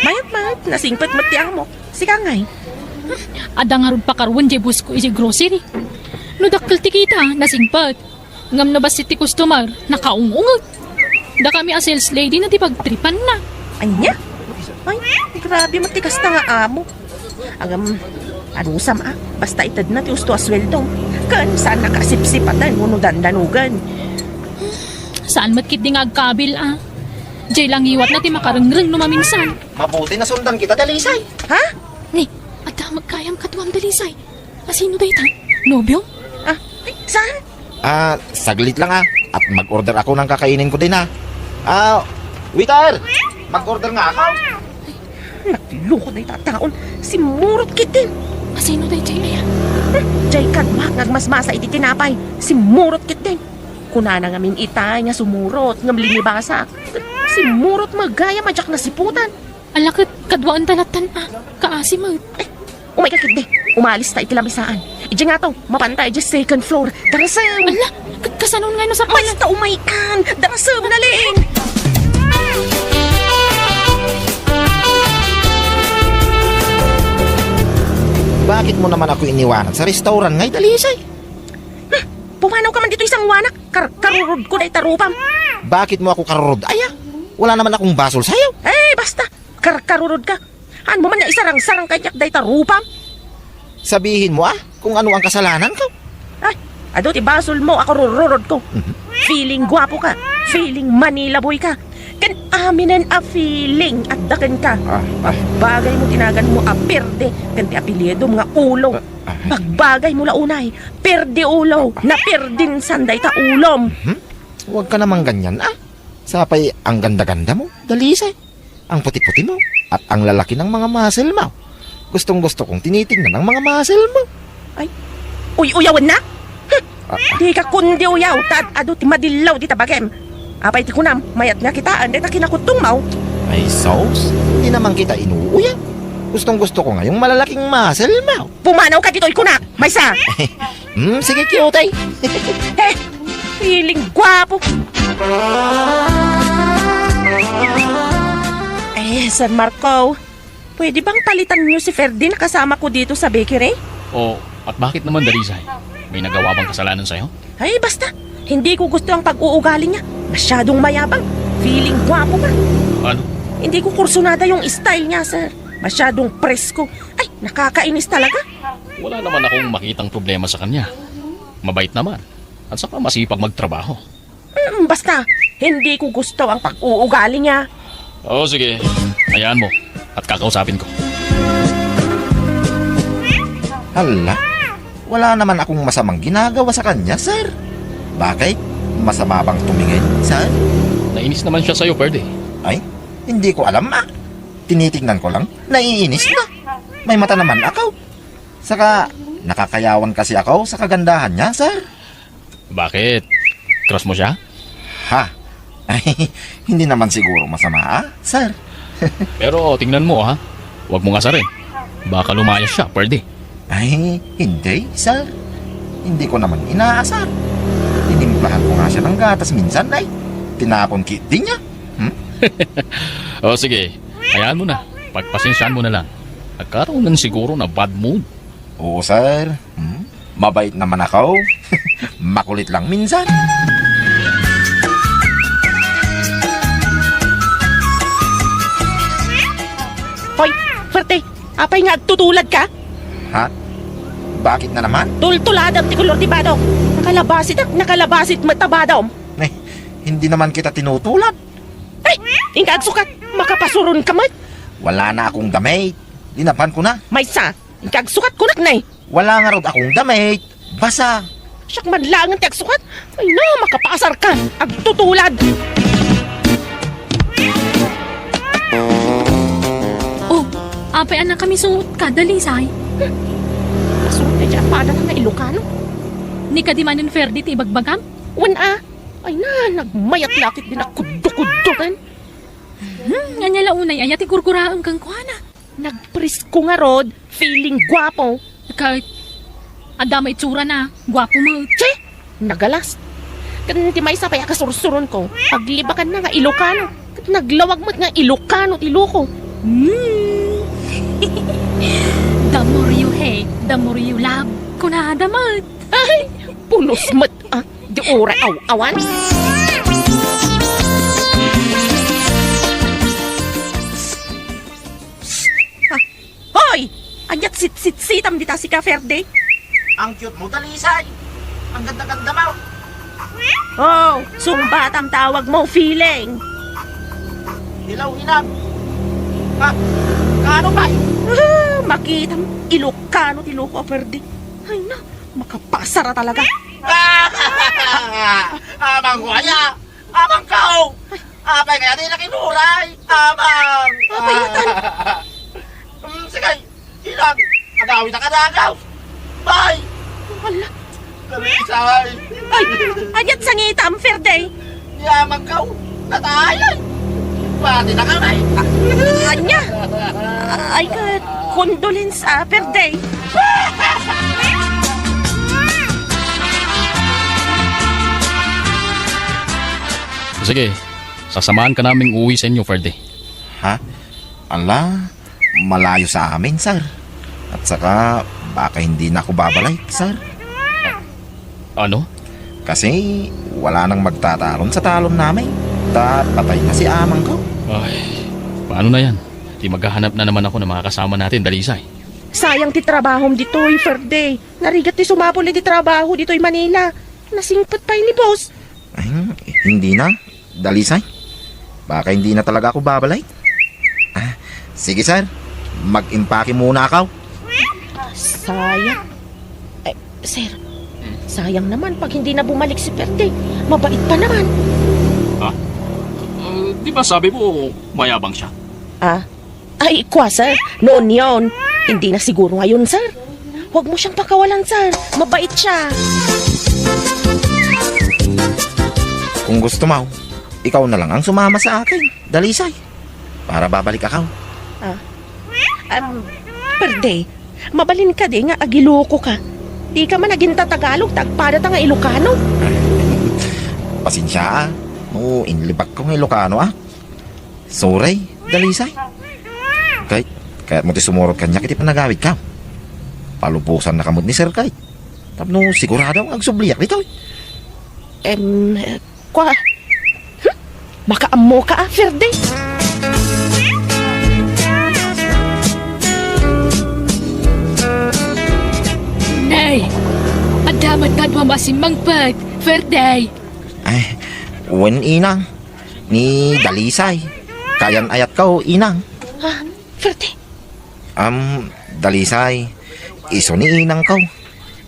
Mayat, mayat. Nasingpet met ti amok. Sika ngay? Adda ngarud pakaruen diay boss ko idiay grocery. No dakkel ti kita, nasingpet. Ngem no bassit ti customer, nakaung-ungeg. Dakami a sales lady na ti pagtripanna. Ania? Ay, grabe met ti kasta nga amo. Agam, anusam a, basta itedna ti usto a sueldo. Ken saannaka a sipsipaten wenno dandanogen. Saan met ketdi nga agkabil a. Diay la ngiwatna ti makarengreng no maminsan. Mabuti nasundan kita, Dalisay. Ha? Ni, adda met gayam kaduam, Dalisay. Asino dayta? Nobiom? Ah, eh, saan? Ah, saglit lang, ah. At mag-order ako ng kakainin ko din, ah. Ah, waiter! Mag-order nga ako. Nagloko dayta a taon. Simmurot ketdin. Asino daydiay aya? Hmm, diay kaduak nga agmasmasa iti tinapay. Simmurot ketdin. Kunana ngamin itay nga sumurot ngem linibasa. Simmurot met gayam a diak nasiputan. Ala ket kaduaenta lattan a kaasi met. Eh, umay ka ketdi. Umalis ta iti lamisaan. Idiay ngato, mapanta idiay second floor. Darasem! Ala, ka-, kasano ngay no sapay? Basta umay kan! Darasem, Nalen! Bakit mo naman ako iniwanan sa restaurant ngay, Dalisay? Hmm, pumanaw ka man ditoy sanguanak. Kar-, karurod ko dayta rupam. Bakit mo ako karurod? Aya, wala naman akong basol sayo. Eh, basta. Kar-, karurod ka. Haan mo man nga isarang-sarang kaniak dayta rupam? Sabihin mo, ah, kung ano ang kasalanan ko. Ay, adu ti basol mo a karururod ko. Mhm. Feeling guapo ka. Feeling Manila boy ka. Ken aminen a feeling adda kenka. Ah, ah. Pagbagay mo ti nagan mo a Perde ken ti apeliedom nga Ulo. Ah, ah. Pagbagay mo la unay, Perde Ulo, naperdinsan dayta ulom. Mhm. Huwag ka naman ganyan, ah. Sapay ang ganda-ganda mo, Dalisay. Ang puti-puti mo, at ang lalaki ng mga muscle mo. Gustong-gusto kong tinitingnan ang mga muscle mo. Ay, uy-uyawen na? Huh! Ah, ah. Dika kundi uyaw, ta adu ti madillaw dita bagim. Apay ti kunam, mayat nga kitaan dayta kinakuttongmo? Ay, sus, hindi naman kita inuuyaw. Gustong-gusto ko nga yung malalaking muscle mo. Pumanawka ditoy kunak, maysa! Hmm, sige, cutie. He! Feeling gwapo! Eh, Sir Marco, pwede bang palitan niyo si Ferdy na kasama ko dito sa bakery? Oh, at bakit naman, Dalisay? May nagawa bang kasalanan sa'yo? Ay, basta! Hindi ko gusto ang pag-uugali niya. Masyadong mayabang. Feeling gwapo pa. Ano? Hindi ko kursunada yung style niya, sir. Masyadong presko. Ay, nakakainis talaga. Wala naman akong makitang problema sa kanya. Mabait naman. At saka masipag magtrabaho. Mm, basta, hindi ko gusto ang pag-uugali niya. Oo, sige. Hayaan mo. At kakausapin ko. Hala, wala naman akong masamang ginagawa sa kanya, sir. Bakit? Masama bang tumingin, sir? Nainis naman siya sa'yo, Ferdy. Ay, hindi ko alam, ah. Tinitingnan ko lang, naiinis na. May mata naman ako. Saka, nakakayawan kasi ako sa kagandahan niya, sir. Bakit? Crush mo siya? Ha? Ay, hindi naman siguro masama, ah, sir. Pero tingnan mo, ha? Huwag mong asarin. Baka lumayas siya, Ferdy. Ay, hindi, sir. Hindi ko naman inaasar. Tinimplahan ko nga siya ng gatas minsan, ay. Tinapon kit din niya. Hmm? O sige, hayaan mo na. Pagpasensyahan mo na lang. Nagkaroon lang siguro na bad mood. Oo, sir. Hmm? Mabait naman ako. Makulit lang minsan. Hoy, Ferdy, apay nga agtutulad ka? Ha? Bakit na naman? Tultuladam ti kolor ti badom. Nakalabasit, nakalabasit met a badom. Eh, hindi naman kita tinutulad. Ay, inka agsukat, makapasuron ka met. Wala na akong damit. Linaban ko na. Maysa, inka agsukat kunak na eh. Wala ngarud akong damit. Basa. Siak man laengen ti agsukat. Ay na, makapasar ka. Agtutulad. Oh, apay a nakamisuot ka, Dalisay? Masuot nga diay a padana nga Ilocano. Ni kadi manen Ferdy ti ibagbagam? Wen a. Ay na, nagmayat lakit din a kuddo-kuddo ken. Hmm, ania la unay aya ti gurguraem kenkuana? Nagpresko ngarud, feeling gwapo. Ket, adda met itsura na, gwapo met. Che! Nagalas. Ken ti maysa pay a kasursuron ko, paglibakan na nga Ilocano. Ket naglawag met nga Ilocano ti loko. Hmm. The more you hate, the more you love. Kunada met. Ay, pulos met, ah. Di uray aw-awan. Ah, hoy! Ania't sitsitsitam dita, sika, Ferdy? Ang cute mo, Dalisay. Ang ganda-ganda mo. Oh, sungbatam tawag mo, feeling. Hello, Inang. Ka-, kaano ba? Ah, makitam, Ilocano ti loko a Ferdy. Ay, na, makapasar a talaga. Amang ko aya. Amang ka, oh. Apay kaya di nakinuray? Amang. Apay, atan. Hmm, sige. Ilang, agawid a kadagaw. Bye! Hala. Dalisay. Ay, ania't sangitam, Ferdy? Ni amang ka, oh. Natay, ay. Pati na kami. Ania? Ay, ket, condolence, ah, Ferdy. Sige, sasamahan ka naming uuwi sa inyo, Ferdy. Ha? Ala, malayo sa amin, sir. At saka, baka hindi na ako babalik, sir. Ano? Kasi wala nang magtatalon sa talon namin. Ta patay na si amang ko. Ay, paano na yan? Di maghahanap na naman ako ng mga kasama natin, Dalisay. Sayang ti trabahom ditoy, Ferdy. Narigat ti sumapul iti trabaho ditoy Manila. Nasingpet pay ni boss. Ay, hindi na. Dalisay. Baka hindi na talaga ako babalik. Ah, sige, sir. Mag-impake muna ako. Sayang. Eh, sir. Sayang naman pag hindi na bumalik si Ferdy. Mabait pa naman. Ha? Uh, di ba sabi mo mayabang siya? Ah? Ay, kwa, sir. Noon yon. Hindi na siguro ngayon, sir. Huwag mo siyang pakawalan, sir. Mabait siya. Kung gusto mo, ikaw na lang ang sumama sa akin, Dalisay. Para babalik ako. Ah. Um, Perde, mabalin ka di nga agiloko ka. Di ka man naging tatagalog, ta agpada ta nga Ilocano. Pasensya, ah. No, inlibak ko nga Ilocano, ah. Sorry, Dalisay. Kay, kayat mo ti sumurot kaniak iti panagawid ka. Palubosan na kamot ni Sir Kay. Tapno sigurado nga agsubliak ditoy. Em, kwa. Hmm? Makaammo ka, ah, Ferde? Nay! Adda met kadua masimmangpet, Ferde! Ay, wen, inang. Ni Dalisay. Kayan-ayatko, inang. Ha? Ferde? Am, Dalisay. Isu ni inangko.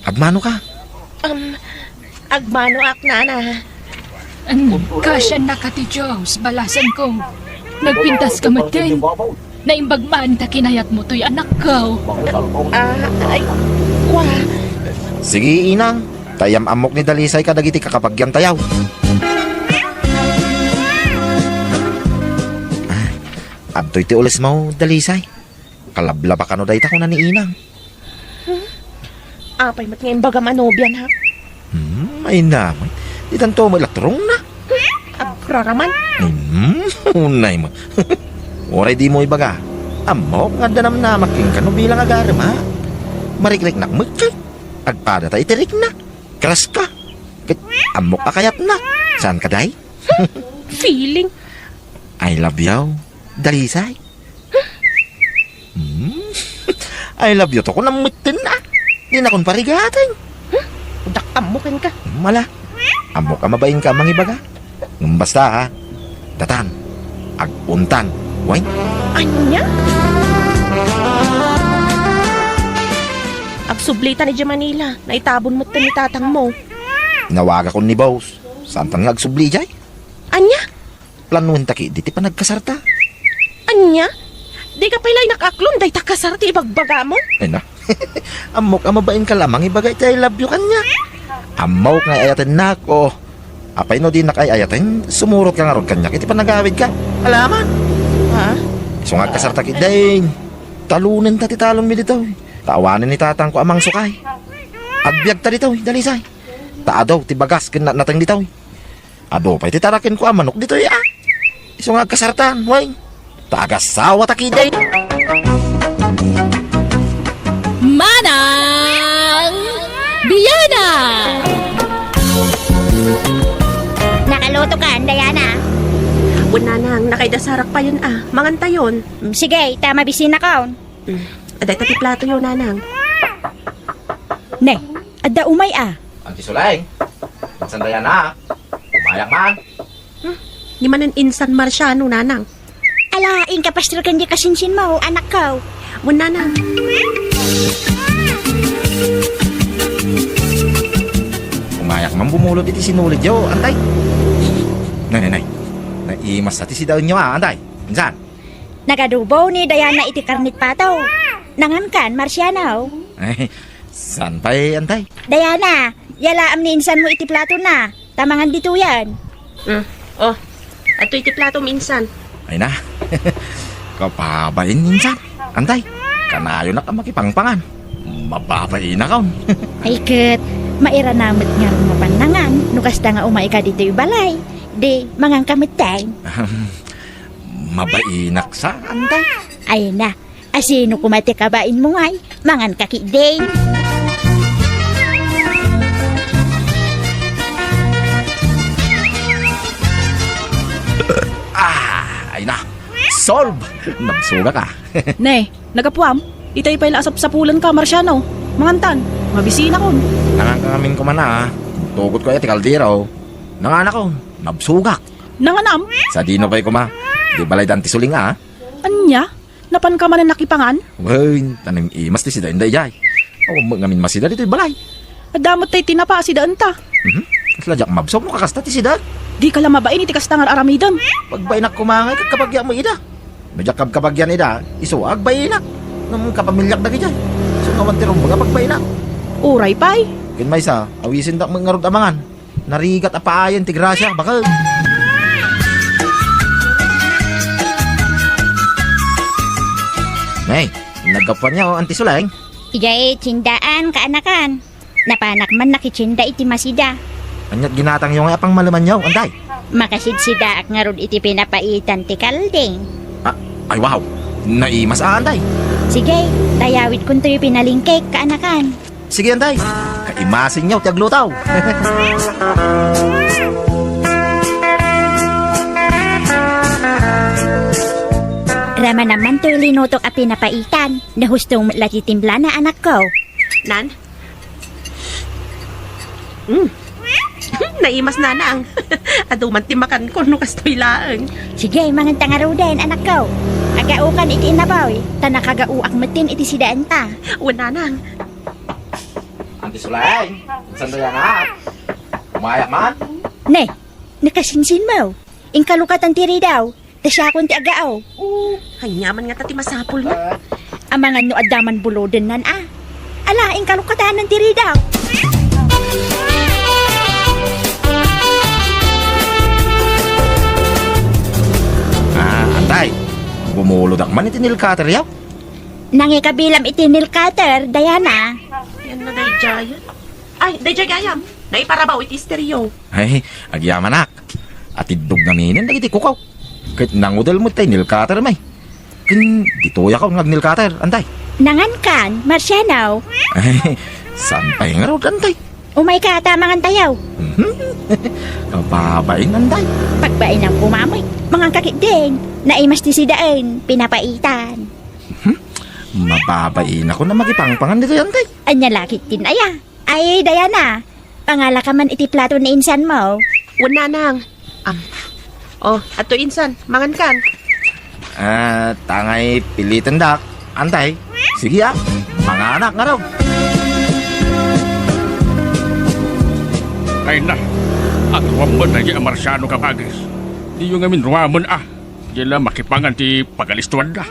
Agmano ka? Am, agmano ak, nana. An, kasiannaka ti Dios, balasanko. Nagpintas ka metten. Naimbag man ta kinayatmo toy anakko. Ah, ay, kwa. Sige, inang. Ta iyam-ammok ni Dalisay kadagiti kakabagiantayo. Ah, adtoy ti ulesmo, Dalisay. Kalablaba kano dayta kuna ni inang. Hmm? Apay met nga imbagam a nobian, ha? Hmm, ay naman. Ditanto met la turongna. Agraraman. Hmm, unay mo. Uray dimo ibaga. Ammok nga adda namnamak kenka no bilang agarem, ha? Marikriknak met kay. Agpada ta iti rikna. Crush ka. Ket ammok a kayatna. Saan ka, day? Feeling. I love you, Dalisay. Hmm? I love you to, kunam metten, ah. Dinakon parigaten. Hmm? Dak ammo kenka. Mala. Ammok a mabain ka mangibaga. Ngem basta, ha. Datan. Aguntan. Wen? Ania? Agsublitan idiay Manila. Naitabon metten ni tatangmo. Nawagakon ni boss. Saantan nga agsubli idiay? Ania? Planuenta ketdi ti panagkasarta. Ania? Dika pay la inakaklon dayta kasar ti ibagbagamo? Ay na. Ammok a mabain ka la mangibaga iti I love you kaniak. Ammok nga ay-ayatennak, o. Apay no dinak ay-ayaten, sumurot ka ngarud kaniak iti panagawid ka. Alaman. Ha? Isu nga agkasarta ketdin. Talonenta ti talonmi ditoy. Ta awanen ni tatangko a mangsukay. Agbiagta ditoy, Dalisay. Ta adu ti bagas ken natnateng ditoy. Adu pay ti tarakenko a manok ditoy, a. Isu nga agkasartan, wen. Ta agasawata ketdin. Manang Biana! Nakaluto kan, Diana? Wen, nanang, nakaidasarak payen, a. Mangantayon. Mm, sige, ta mabisinakon. Mm. Adda ita ti platoyo, nanang. Ne, adda umay, a. Anti Suleng. Insan, Diana? Umayak man. Hmm? Di manen insan Marciano, nanang. Ala, inka pastor ken di kasinsinmo, anakko. Wen, nanang. Umayak man bumulot iti sinulidyo, antay. Nay, nay, nay. Naimas ti sidaenyo, a, antay. Insan? Nagadubo ni Diana iti karnit pato. Nangankan, Marciano. Ay, saan pay, antay? Diana, yalaam ni insanmo iti platona. Ta mangan ditoyen. Mm. Oh, adtoy ti platom, insan. Ay na. Kapabain, insan. Antay, kanayonak a makipangpangan. Mababainak, a. Ay ket, mairana met ngarud nga pannangan no kasta nga umayka ditoy balay. Di, manganka metten. Ahem. Mabainak sa, antay. Ay na, asino koma ti kabainmo ngay? Manganka ketdin. Ah, ay na. Solve! Nabsogak, a. Ne, nagapuam? Itay pay la a sapsapulenka, Marciano. Mangantan, mabisinakon. Nanganka ngamin koma, a. Tugot ko aya ti kaldero. Nanganakon, nabsogak. Nanganam? Sadino pay koma? Di balay dan ti Suleng, a? Ania? Napanka manen nakipangan? Wen, ta naimas ti sidaen daydiay. Awan met ngamin masida ditoy balay. Adda met tay tinapa a sidaenta. Mhm. Kasla diak mabsog no kakasta ti sidaen. Dika la mabain iti kasta nga ar-aramidem. Pagbainak koma ngay ket kabagiak met ida. No diak kabkabagian ida, isu a agbainak. Ngem kapamiliak dagijay. Isu nga awan ti rumbeng a pagbainam. Uray pay. Ken maysa, awisendak met ngarud a mangan. Narigat a paayen ti grasia, baket. Nay, naggapuanyo, Auntie Suleng? Idiay tiendaan, kaanakan. Napanak man nakitienda iti masida. Ania't ginatangyo nga apang malemanyo, Antay? Makasidsidaak ngarud iti pinapaitan ti kalding. Ah, ay wow! Naimas a, Antay! Sige, tayawidkontoy pinalingkek, kaanakan. Sige, Antay! Kaimasenyo ti agluto! Ramana man toy linutok a pinapaitan. Nahustong met la ti timplana, anakko. Nan? Mm. Naimas, nanang. Adu man ti makanko no kastoy laeng. Sige, manganta ngaruden, anakko. Agaokan iti inaboy, ta nakagaoak metten iti sidaenta. Wen, nanang. Auntie Suleng, saan dayana? Umayak man? Ne, nakasinsinmo. Inkalukatan ti ridaw. Ta siakon ti agao. Aniaman ngata ti masapulmo? Amangan no adda man bulodennan a. Ala, inkalukatanan ti ridaw. Ah, Antay. Bumulodak man iti nail cutter-yo? Nangikabilam iti nail cutter, Diana. Yan na, daydiay. Ay, daydiay gayam. Naiparabaw iti esteryo. Ay, agyamanak. Atiddog naminen dagiti kukaw. Ket nangudel met tay nail cutter, may. Ken ditoyak nga ag-nail cutter, Antay. Nangankan, Marciano. Ay, saan pay ngarud, Antay? Umayka ta mangantayo. Mhm. Kababain, Antay. Pagbainam koma met. Manganka ketdin. Naimas ti sidaen, pinapaitan. Mhm. Mababainakon a makipangpangan ditoy, Antay. Ania la ketdin aya? Ay, Diana, pangalaka man iti plato ni insanmo. Wen, nanang. Am. Oh, adtoy insan, mangankan. Ah, tangay pilitendak, Antay. Sige, ah, manganak ngarud. Ay na, agruam met daydiay a Marciano, kabagis. Diyo ngamin ruamen, ah. Diay la makipangan ti pagalistuanda.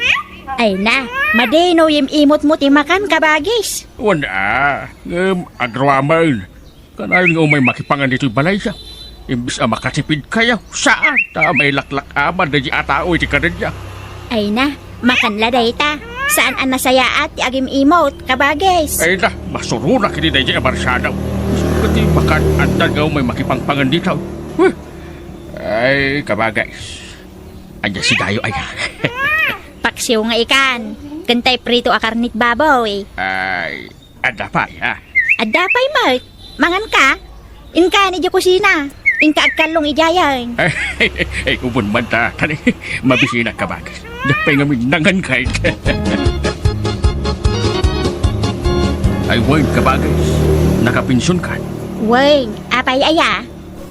Ay na, madi no yim-imotmo ti makan, kabagis. Wen a, ngem agraman. Kanayon nga umay makipangan ditoy balayyo. Imbes a makatipid kayo, saan ta mailaklak-aman daydiay a tao iti kadenyo. Ay na, makan la dayta. Saan a nasayaat ti agim-imot, kabagis. Ay na, masuronak iti daydiay a Marciano. Isu ket ti makan, addan nga umay makipangpangan ditoy. Huh! Ay, kabagis. Ania sidayo aya? Paksiw nga ikan, ken tay prito a karnit baboy. Ay, adda pay, ha? Adda pay met. Manganka? Inkan idiay kusina. Inka agkallong idiayen. Ay, ubon man ta, tani, mabisinak, kabagis. Diak pay ngamin nangan kay. Ay, wen, kabagis. Nakapensionkan? Wen, apay aya?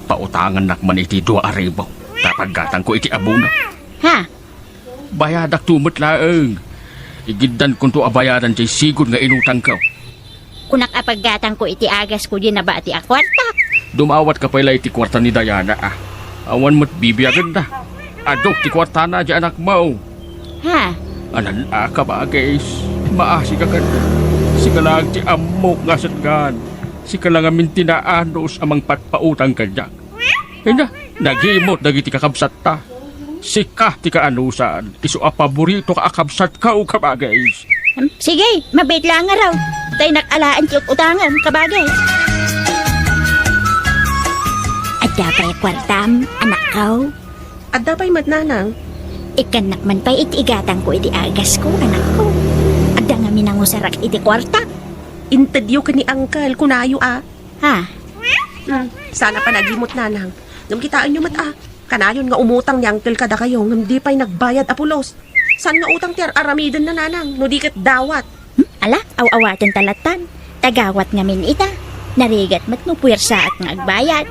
Pautangannak man iti dua a ribu. Ta paggatangko iti abono. Ha? Bayadakto met laeng. Igiddankonto a bayadan ti sigud nga inutangko. Kunak a paggatangko iti agasko diay nabati a kuarta. Dumawatka pay la iti kuarta ni Diana a. Awan met bibiagenna. Adu ti kuartana diay anakmo. Ha? Anan a, kabagis. Maasika kaniak. Sika laeng ti ammok nga setngan. Sika la ngamin ti naanus a mangpatpautang kaniak. Ania, nagimot dagiti kakabsatta. Sika ti kaanusan, isu a paboritoka a kabsatko, kabagis. Hmm, sige, mabiit laeng ngarud. Tay nak alaen ti ut-utangem, kabagis. Adda pay kuartam, anakko? Adda pay met, nanang. Ikkannak man pay iti igatangko iti agasko, anakko. Adda ngamin nangusarak iti kuarta. Intedyo ken ni Uncle, kunayo a. Ha? Hmm, saan a panagimot, nanang. Ngem kitaenyo met a, kanayon nga umutang ni Uncle kadakayo, ngem di pay nagbayad a pulos. Saan nga utang ti ar-aramidenna, nanang, no di ket dawat? Hmm, ala, aw-awaten ta lattan. Tagawat ngamin ita. Narigat met no puwersaak nga agbayad.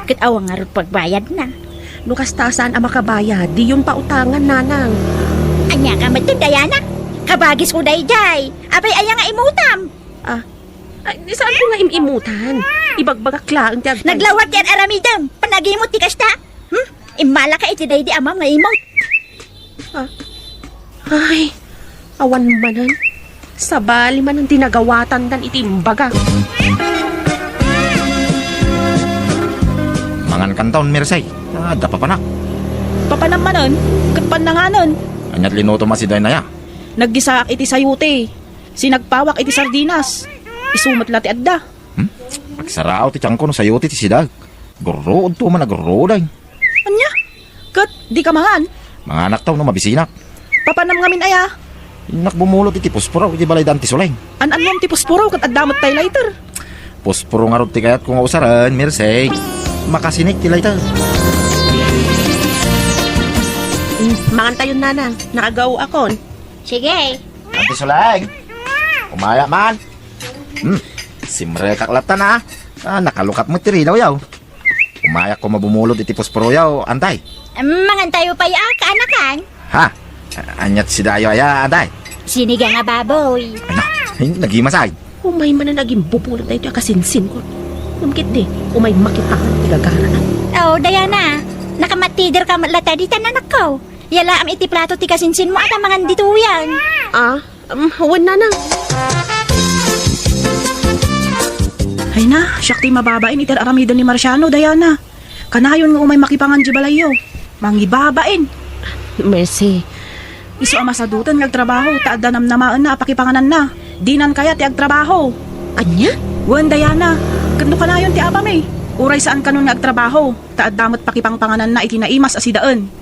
Ket awan ngarud pagbayadna. No kasta, saan a makabayad, diyon pautangan, nanang. Ania ka met, Diana? Kabagisko daydiay. Apay aya nga imutam? Ah, Ay, saanko nga im-imutan? Ibagbagak laeng ti agpay. Naglawag ti ar-aramidem. Panagimot ti kasta. Hmm? Immalaka iti daydi amam nga imot. Ah. Ay, awan manen. Sabali manen ti nagawatandan iti imbaga. Mangankanton, Merced. Adda papanak. Papanam manen, ket pannanganen. Ania't linutom a sidaen aya? Naggisaak iti sayote. Sinagpawak iti sardinas. Isu met la ti adda. Hmm? Agsarao ti tiangko no sayote ti sidaek. Gurruodto man a gurruoday. Ania? Ket dika mangan? Manganakto no mabisinak. Papanam ngamin aya? Innak bumulot iti pusporo iti balay da Anti Suleng. An-annuam ti pusporo ket adda met tay lighter? Pusporo ngarud ti kayatko nga usaren, Merced. Makasinik ti lighter. Mm, mangantayon, Nanang. Nakagaw akon. Sige. Anti Suleng. Umaya man. Hmm. Simrekak latta na. Ah, nakalukat met ti ridaw yaw. Umayak ko mabumulod iti pusporoyo, antay. Mangantayo pay a, kaanakan? Ha? Aniat sidayo aya, antay? Sinigang a baboy. Ano? Ay, nagimasay. Umay manen agimbubulod daytoy a kasinsin ko. Ngem ketdi, umay makipangan ti gagaranan. Oh, Diana, nakamattider ka met latta ditan, anakko. Yalaam iti plato ti kasinsinmo a ta mangan ditoyen. Ah, um, wen, Nanang. Ay na, siak ti mababain iti aramiden ni Marciano, Diana. Kanayon nga umay makipangan di balayyo. Mangibabain. Mercy. Isu a masadoten nga agtrabaho, ta adda namnamaenna a pakipangananna. Dinan kayat ti agtrabaho. Ania? Wen, Diana. Ket no kanayon ti apami. Uray saan kanon nga agtrabaho, ta adda met pakipangpangananna iti naimas a sidaen.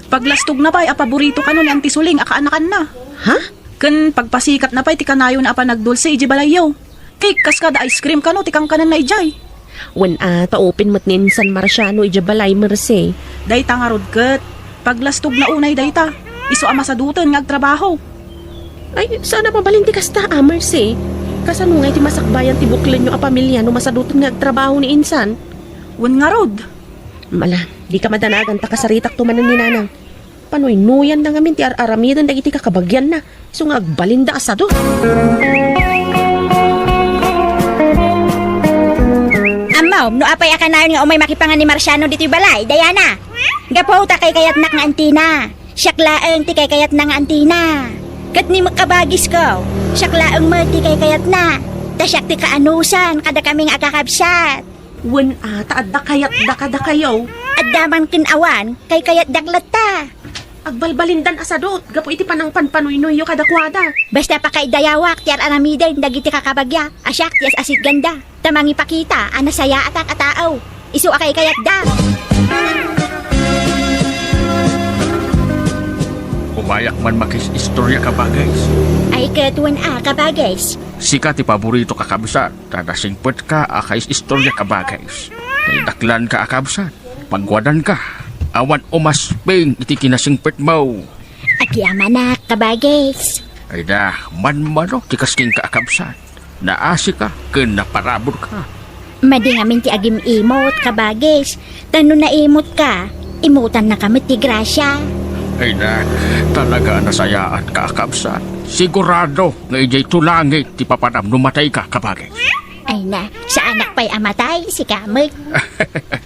Paglastogna pay a paborito kano ni Auntie Suling a kaanakanna. Ha? Ken pagpasikatna pay ti kanayona a panagdulse idiay balayyo. Cake kas kada ice cream kano ti kankananna idiay. Wen a, ta open met ni insan Marciano idiay balay, Mercy. Dayta ngarud ket, paglastogna unay dayta. Isu a masadoten nga agtrabaho. Ay, saan a mabalin ti kasta, a, Mercy. Kasano ngay ti masakbayan ti buklenyo a pamilya no masadoten nga agtrabaho ni insan? Wen ngarud. Mala, dika madanagan ta kasaritakto manen ni Nanang. Panuynoyanna ngamin ti ar-aramiden dagiti kakabagianna, isu nga agbalinda a sado. Ammom, no apay a kanayon nga umay makipangan ni Marciano ditoy balay, Diana? Gapu ta kaykayatnak nga antina. Siak laeng ti kaykayatna nga antina. Ket ni met kabagisko, siak laeng met ti kaykayatna. Ta siak ti kaanusan kadakami nga agkakabsat. Wen a, ta adda kayatda kadakayo. Adda man ken awan, kaykayatdak latta. Agbalbalindan a sadot gapu iti panangpanpanuynoyyo kadakuada. Basta pakaidayawak ti ar-aramiden dagiti kakabagia a siak ti as-asitganda, ta mangipakita a nasayaatak a tao. Isu a kaykayatda. Umayak man makis-istorya, kabages. Ay, ket wen a, kabages. Sika ti paborito, kakabsat. Ta nasingpetka a kais-istorya, kabages. Tay daklanka a kabsat, pagwadanka, awan umasping iti kinasingpetmo. Agyamanak, kabages. Ay da, manmano ti kaskinka a kabsat. Naasika ken naparaburka. Madi ngamin ti agim-imot, kabages. Ta no naimutka, imutannaka met ti grasia. Ay na, talaga a nasayaanka a kabsat. Sigurado nga idiay to langit ti papanam no matayka, kabages. Ay na, saanak pay a matay, sika met.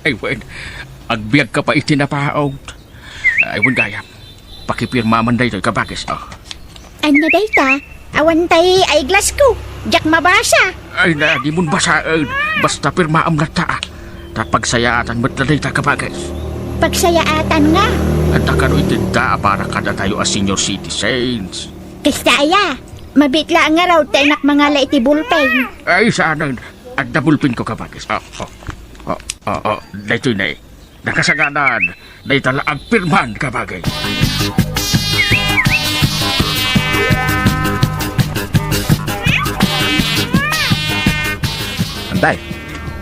Ay wen, agbiagka pay iti napaut. Ay wen gayam, pakipirmaman daytoy, kabages, oh. Ania dayta? Awan tay eyeglassko. Diak mabasa. Ay na, dimon basaen. Basta pirmaam latta, ah. Ta pagsayaatan met la dayta, kabages. Pagsayaatan nga? Adda kano itedda a para kadatayo a senior citizens. Kasta aya? Mabiit la ngarud ta innak mangala iti bulpen. Ay, saanen. Adda bulpenko, kabages. Oh, oh. Oh, oh, oh. Daytoy na, eh. Nakasanganan, dayta la agpirman, kabages. Antay,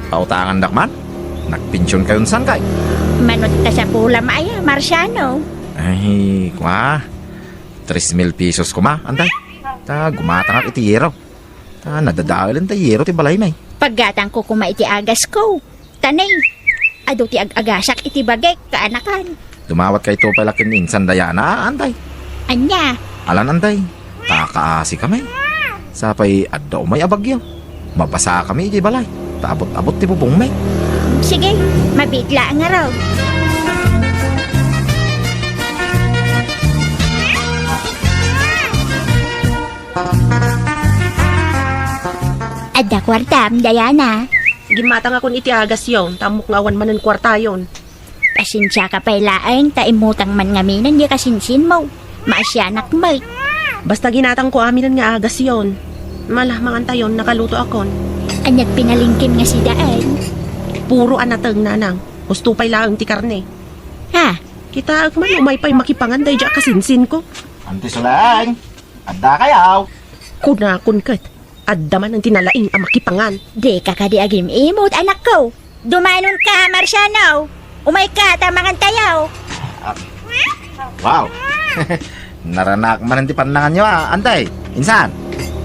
pautangandak man? Nagpension kayon san kay? Manut ta sapula maaya, Marciano. Ay, kua, tres mil pesos koma, antay. Ta gumatangak iti yero. Ta nadadaelen ta yero ti balaymi. Paggatangko koma iti agasko. Tanay, adu ti ag-agasak iti bagik, kaanakan. Dumawat kayto pay la ken ni insan Diana, antay. Ania? Alan, antay. Ta kaasi kami. Sapay adda umay a bagyo. Mabasa kami iti balay. Ta abot-abot ti bubongmi. Sige, mabiit la ngarud. Adda kuartam, Diana? Gimmatangakon iti agasyo, ta ammok nga awan manen kuartayon. Pasensiaka pay laeng ta immutang man ngamin diay kasinsinmo. Maasianak met. Basta ginatangko aminen nga agasyo. Ala, mangantayon, nakalutoakon. Ania't pinalengkem nga sidaen? Puro a nateng, nanang. Husto pay laeng ti karne. Ha? Kitaek man, umay pay makipangan daydiay a kasinsinko. Anti Suleng, adda kayaw? Kunakon ket, adda manen ti nalaing a makipangan. Dika kadi agim-imot, anakko. Dumanonka, Marciano. Umayka, ta mangantayo. Ah, wow. Naranak manen ti pannanganyo, ah, Antay. Insan?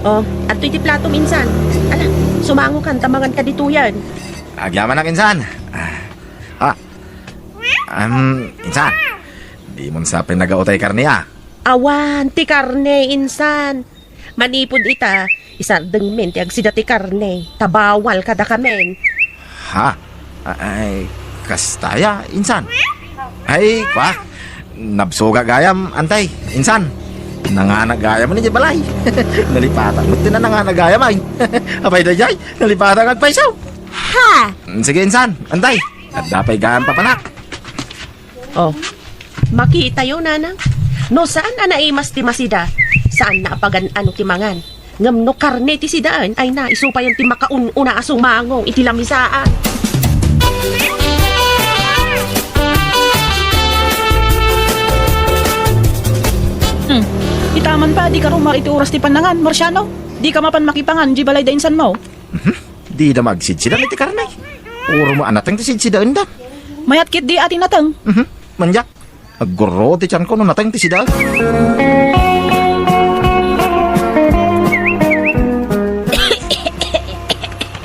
Oh, adtoy ti platom, Insan. Ala, sumangokan, ta manganka ditoyen. Agyamanak, Insan. Ah, ah. Um, Insan, dimon sa pay nagautay karne, ah. Awan ti karne, Insan. Manipud ita, isardengmin ti agsida ti karne, ta bawal kadakamin. Ha? Ay, kasta aya, Insan? Ay, kwa, nabsuga gayam, Antay, Insan. Nanganak gayam idiay balay. Nalipatak met ti nanganak gayam, ay. Apay daydiay, nalipatak agpayso. Ha? Sige, Insan, Antay. Adda pay gayam papanak. Oh, makitayo, nanang. No saan a naimas ti masida, saan na a pagan-ano ti mangan. Ngem no karne ti sidaen, ay na, isu payen ti makaun-una a sumango iti lamisaan. Hmm. Ita man pay, dika rumar iti oras ti pannangan, Marciano. Dika mapan makipangan idiay balay da insanmo. Mhm. Dida magsidsidan iti karne. Uray met a nateng ti sidsidaenda. Mayat ketdi a ti nateng. Mhm. Manya. Aggurro ti tianko no nateng ti sidaen.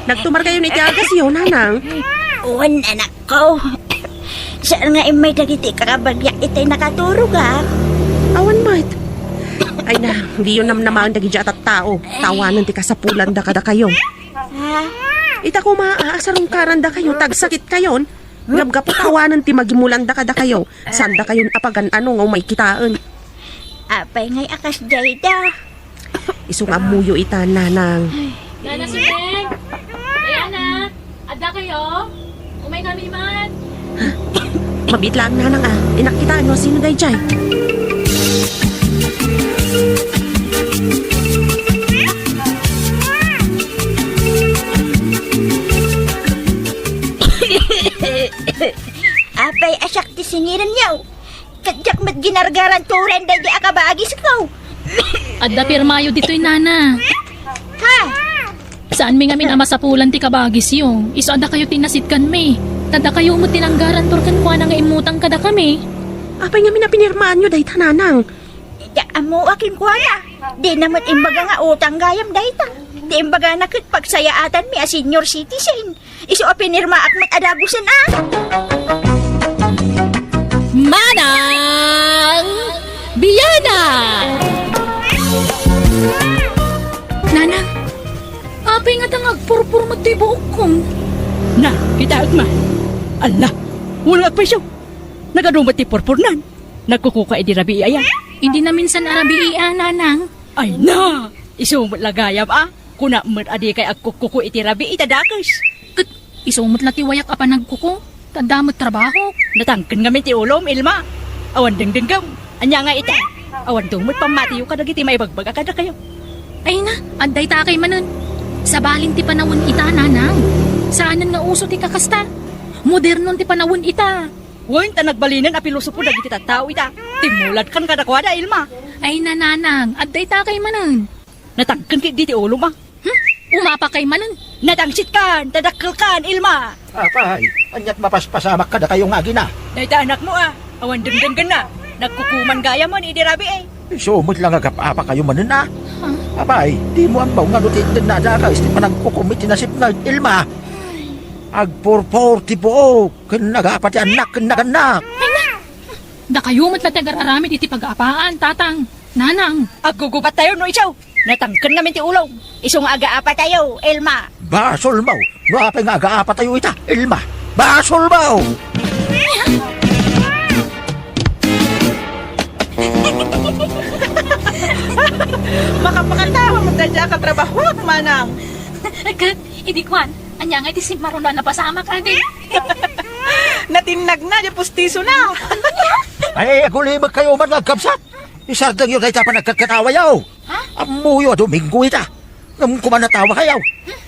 Nagtumarkayon iti agasyo, nanang? Wen, anakko. Saan nga immay dagiti kakabagiak itay nakaturogak? Awan met. Ay na, diyo namnamaen dagiti a tattao. Tawanen ti kasapulanda kadakayo. Ha? Ita koma a asarungkarandakayo, tagsakitkayon. Ngem gapu ta awanen ti magimulanda kadakayo, saandakayon a pagan-ano nga umay kitaen. Apay ngay a kasdiay da? Isu nga ammoyo ita, nanang. Nana Sumeng! Diana! Adda kayo? Umay kami man! Mabiit laeng, nanang, a. Innak kitaen no sino daydiay. Apay a siak ti singirenyo? Ket diak met ginargarantoren daydi a kabagisko. Adda pirmayo ditoy, nana. Ha? Saanmi ngamin a masapulan ti kabagisyo. Isu a dakayo ti nasitkanmi. Ta dakayo met ti nanggarantor kenkuana nga immutang kadakami. Apay ngamin a pinirmaanyo dayta, nanang? Diak ammo a kenkuana. Dina met imbaga nga utang gayam dayta. Ti imbagana ket pagsayaatanmi a senior citizen. Isu a pinirmaak met a dagusen a. Manang Biana! Nanang, apay ngata nga agpurpur met ti buokko? Na, kitaek man. Alla, ulo agpayso. Nagadu met ti purpurnan. Nagkukuka idi rabii aya? Idi naminsan a rabii a, nanang. Ay na! Isu met la gayam a. Kuna met a dikay agkukkuko iti rabii ta dakes. Ket isu met la ti wayak a panagkuko, ta adda met trabahok. Natangken ngamin ti ulom, Ilma. Awan dengdengngem. Ania nga ita? Awan met pammatiyo kadagiti maibagbaga kadakayo. Ay na, adda ita kay manen. Sabalin ti panawen ita, nanang. Saanen nga uso ti kakasta. Modernon ti panawen ita. Wen, ta nagbalinen a pilosopo dagiti tattao ita. Timmuladkan kadakuada, Ilma. Ay na, nanang, adda ita kay manen. Natangken ketdi ti ulom a. Hmm? Umapa kay manen. Natangsitkan, ta dakkelkan, Ilma. Apay, ania't mapaspasamak kadakayo nga agina? Dayta anakmo a, awan dengdenggenna. Nagkukuman gayamen idi rabii. Isu met la nga agap-apakayo manen a. Ha? Apay, dimo ammo nga no ti itdenna a dakes ti panagkukom iti nasipnget, Ilma? Agpurpur ti buok. Ken nagapa ti annak ken nagannak. Ay na! Dakayo met la ti agar-aramid iti pag-aapaan, tatang, nanang. Aggugubattayo no isu. Natangken ngamin ti ulom. Isu nga agaapatayo, Ilma. Basolmo. No apay nga agaapatayo ita, Ilma. Basolmo! Makapakatawa met dayta a katrabahoak, manang. Ket, idi kuan, ania nga iti simmaron a napasamak, adi? Natinnagna, di pustisona. Ay, agulimekkayo man nga agkabsat. Isardengyo dayta panagkatkatawayo. Ha? Ammoyo a Domingo ita. Ngem koma natawakayo. Hmm?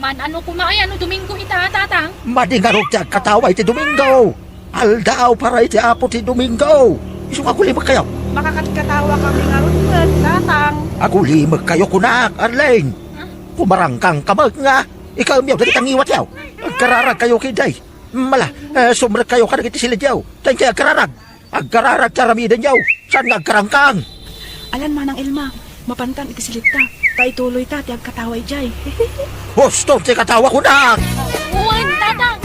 Man-ano koma aya no Domingo ita, Tatang? Madi ngarud ti agkatawa iti Domingo. Aldaw para iti Apo ti Domingo. Isu nga agulimekkayo. Makakatkatawa kami ngarud met, Tatang. Agulimekkayo kunak, Arlene. Hmm? Kumarangkangka met nga ikaemyo dagiti ngiwatyo. Agkararagkayo ketdi. Mala, eh, sumrekkayo kadagiti silidyo. Daytoy agkararag. Agkararag ti aramidenyo, saan nga agkarangkang. Alan, Manang Elma, mapantan iti silitta, ta ituloyta ti agkatawa idiay. Husto ti katawa kunak! Wen, Tatang!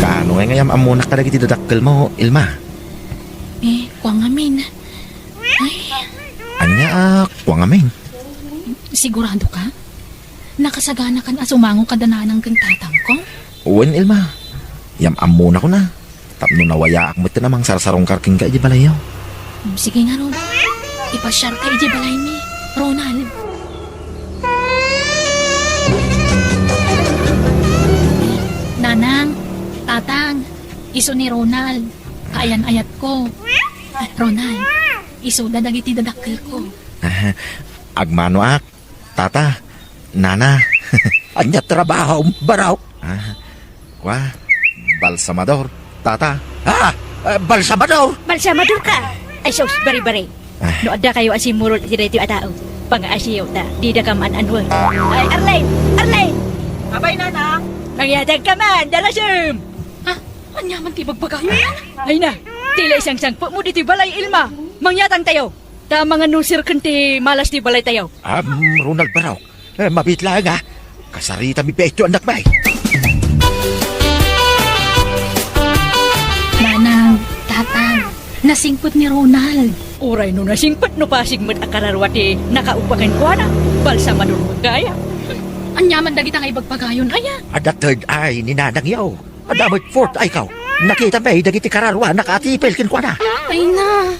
Kaano ngay nga yam-ammonak kadagiti dadakkelmo, Elma? Eh, kua ngamin. Ay. Ania a kua ngamin? Sigurado ka? Nakasaganakan a sumango kada nanang ken tatangko? Wen, Elma. Yam-ammonakon a. Tapno nawayaak met a mangsarsarungkar kenka idiay balayyo. Sige ngarud. Ipasiarka idiay balaymi, Ronald. Nanang, Tatang, isu ni Ronald. Kaayan-ayatko. Ronald, isuda dagiti dadakkelko. Ah, agmanoak. Tata, nana. Ania trabahom, barok? Ah, kua, balsamador. Tata. Ah, eh, balsamador! Balsamador ka! Ay, sus, bari-bari. Ah. No adda kayo a simmurot iti daytoy a tao, pangaasiyo ta, dida ka maan-anwel. Ay, Arlene! Arlene! Abay, nanang! Mangyatag ka man, dalasem! Ha? Ania man ti bagbagayo? Ay na, tila isangsangpet mo ditoy balay, Ilma. Mangyatang tayo. Ta mangan no sirken ti malas ti balaytayo. Am, Ronald Barok, eh, mabiit laeng, a. Kasaritami pay iti annakmi. Nanang, Tatang, nasingpet ni Ronald. Uray no nasingpet no pasig met a kararua ti nakauppa kenkuana, balsamador met gayam. Ania man dagita nga ibagbagayon, aya? Adda third eye ni nanangyo. Adda met fourth eye-ko. Nakitami dagiti kararua a nakaatipil kenkuana. Ay na.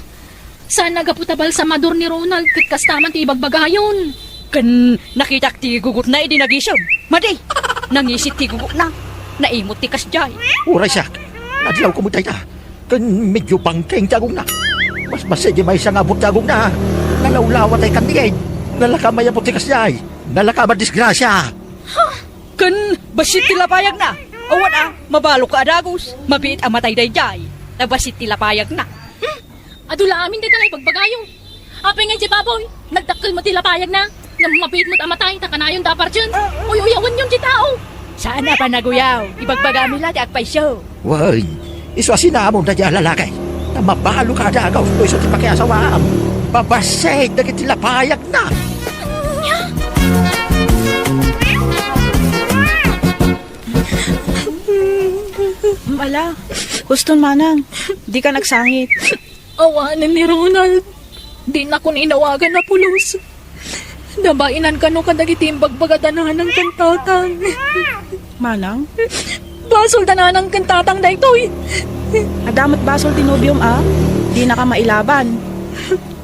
Saan a gapu ta balsamador ni Ronald ket kasta man ti ibagbagayon. Ken nakitak ti gugotna idi nagisem. Madi, nangisit ti gugotna. Naimot ti kasdiay. Uray siak, nadlawko met dayta. Ken medyo bangkeng ti agongna. Mas masigi maysa nga abut ti agongna. Nalawlawa tay kannied. Nalaka mayapo ti kasdiay. Nalaka madisgrasia. Ha? Ken bassit ti lapayagna. Awan a, mabalok ka a dagus. Mabiit a matay daydiay. Ta bassit ti lapayagna. Hmm? Adu la amin dayta nga ibagbagayo. Apay nga idiay baboy, nagdakkel met ti lapayagna. Ngem mabiit met a matay, ta kanayon da a pardien. Uy-uyawenyon ti tao. Saan a panaguyaw, ibagbagami la ti agpayso. Wen, isu a sinamon daydiay a lalaki. Ta mabalok a dagus no isu ti pakiasawaam. Babassit dagiti lapayagna. Ania? Ala, huston manang, dika agsangit. Awanen ni Ronald. Dinakon inawagan a pulos. Nabainan kano kadagiti imbagbaga da nanang ken tatang. Manang? Basol da nanang ken tatang daytoy. Adda met basol ti nobiom a dinaka mailaban.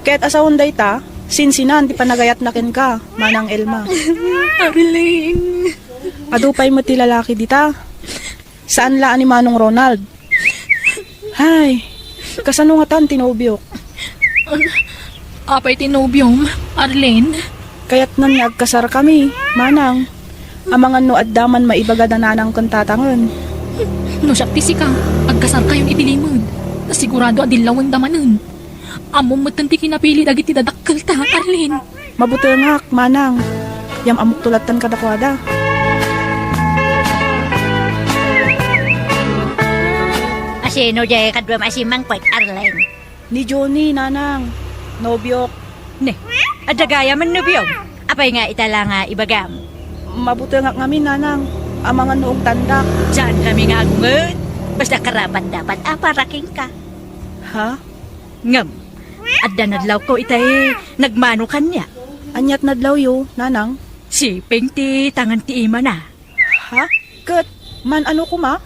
Ket a sawen dayta, sinsinan ti panagayatna kenka, Manang Elma. Arlene. Adu pay met ti lalaki dita. Saan la a ni Manong Ronald. Hay, kasano ngatan ti nobiok? Apay ti nobiom, Arlene? Kayatnan nga agkasarkami, manang. Amangan no adda man maibaga da nanang ken tatangen. No siak ti sika, agkasarkayon iti limed. Ta sigurado a dillawenda manen. Ammom metten ti kinapili dagiti dadakkelta, Arlene. Mabutengak, manang. Yam-ammokto latten kadakuada. Asino diay kaduam a simmangpet, Arlene? Ni Johnny, nanang. Nobiok. Ne, adda gayam a nobiom. Apay nga ita la nga ibagam? Mabutengak ngamin, nanang. Amangan no ungtandak. Saankami nga agunget. Basta karapat-dapat a para kenka. Ha? Ngem, adda nadlawko itay nagmano kaniak. Aniat nadlawyo, nanang? Siping ti tangan ti imana. Ha? Ket, man-ano koma?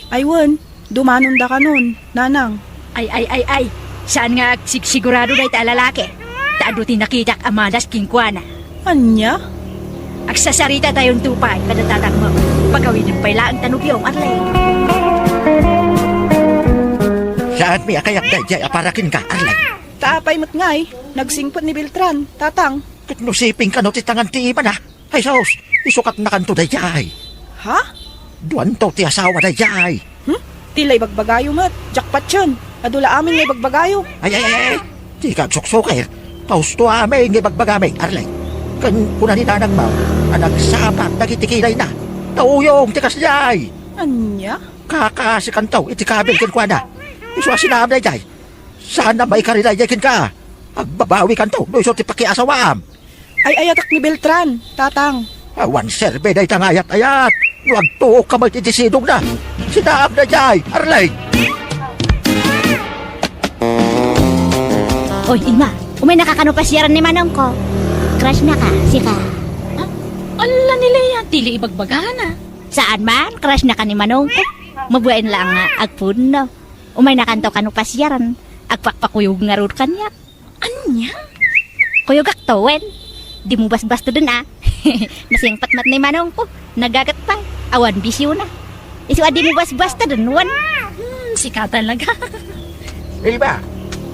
Ay wen, dumanonda kanon, nanang. Ay, ay, ay, ay. Saan nga agsigsigurado dayta a lalaki? Adu ti nakitak a malas kenkuana. Ania? Agsasarita tayonto pay kada tatangmo. Pagawidem pay laeng ta nobiom, Arlene. Saanmi a kayat daydiay a para kenka, Arlene. Ta apay met ngay, nagsingpet ni Beltran, tatang. Ket no siping kano ti tangan ti imana? Ay, sus, isukatnakanto daydiay. Ha? Duanto ti asawa daydiay. Hmm? Ti la ibagbagayo met, jackpot yun. Adu la amin nga ibagbagayo. Ay, ay, ay, ay. Dika agsuksukir. Kausto amin nga ibagbagami, Arlene. Ken kuna ni nanangmo a nagsapat dagiti kinayna. Nauyong ti kasdiay. Ania? Kakaasikanto iti kabil kenkuana. Isu a sinaam daydiay. Saan a maikari daydiay kenka. Agbabawikanto no isu ti pakiasawaam. Ay-ayatek ni Beltran, tatang. Awan serbi dayta nga ayat-ayat. No agtuokka met iti sidongna. Sinaam daydiay, Arlene. Oy, Ima, umaynaka kano pasiaran ni manongko. Crush naka, sika. Ah, ala ni Lea, ti la ibagbagana. Saan man, crush naka ni manongko. Mabain laeng nga agpudno. Umaynakanto kano pasiaran. Agpakpakuyog ngarud kaniak. Ania? Kuyogakto wen. Dimo basbasteden a. Nasingpet met ni manongko. Nagaget pay. Awan bisiona. Isu a dimo basbasteden wen. Hmm, sika talaga. Ilma!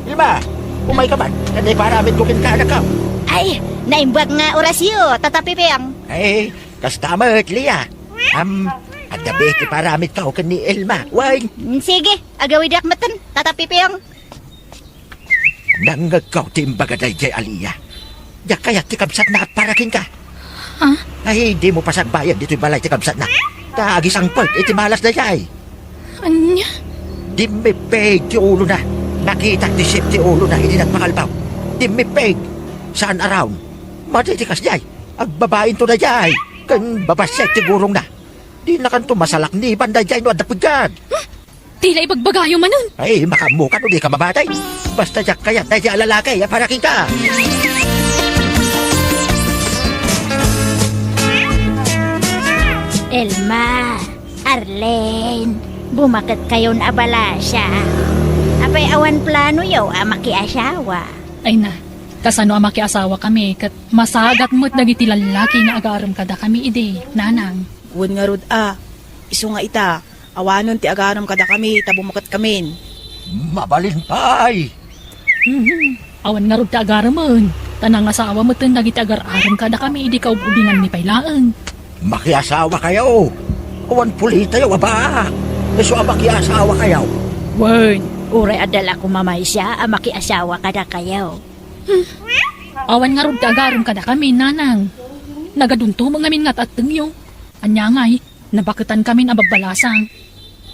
Ilma! Umayka man. Ket iparamidko kenka, anakko. Ay, naimbag nga orasyo, Tata Piping. Ay, kasta met, Lea. Am, adda biit ti paramidko ken ni Ilma. Wen. Mm, sige, agawidak metten, Tata Piping. Nangngegko ti imbaga daydiay a Lea. Diak kayat ti kabsatna a para kenka. Ha? Ay, dimo pasagbayan ditoy balay ti kabsatna. Ta agisangpet iti malas daydiay. Ania? Dimmippig ti ulona. Nakitak ti sip ti ulona idi nagpakalbaw. Dimmippig. Saan a raon. Madi ti kasdiay. Agbabainto daydiay. Ken babasiat ti gurongna. Dinakanto masalakniban daydiay no adda pigad. Ti la ibagbagayo manen. Ay, makaammoka no dika mamatay. Basta diak kayat daydiay a lalaki a para kenka. Elma, Arlene, bumaketkayon a balasa. Apay awan planoyo a makiasawa? Ay na, kasano a makiasawa kami ket masagat met dagiti lallaki nga agarem kada kami idi, nanang? Wen ngarud a, isu nga ita, awanen ti agarem kada kami ta bumaket kamin. Mabalin pay! Mhm. Awan ngarud ti agaremen, ta nangasawa metten dagiti agar-arem kada kami idi kaub-ubinganmi pay laeng. Makiasawa kayo! Awan pulitayo a baa! Isu a makiasawa kayo! Wen, uray adda la koma maysa a makiasawa kada kayo. Hmm. Awan ngarud ti agarem kada kami, nanang. Nagadunto met ngamin nga at-attengyo. Ania ngay, nabaketan kamin a babbalasang.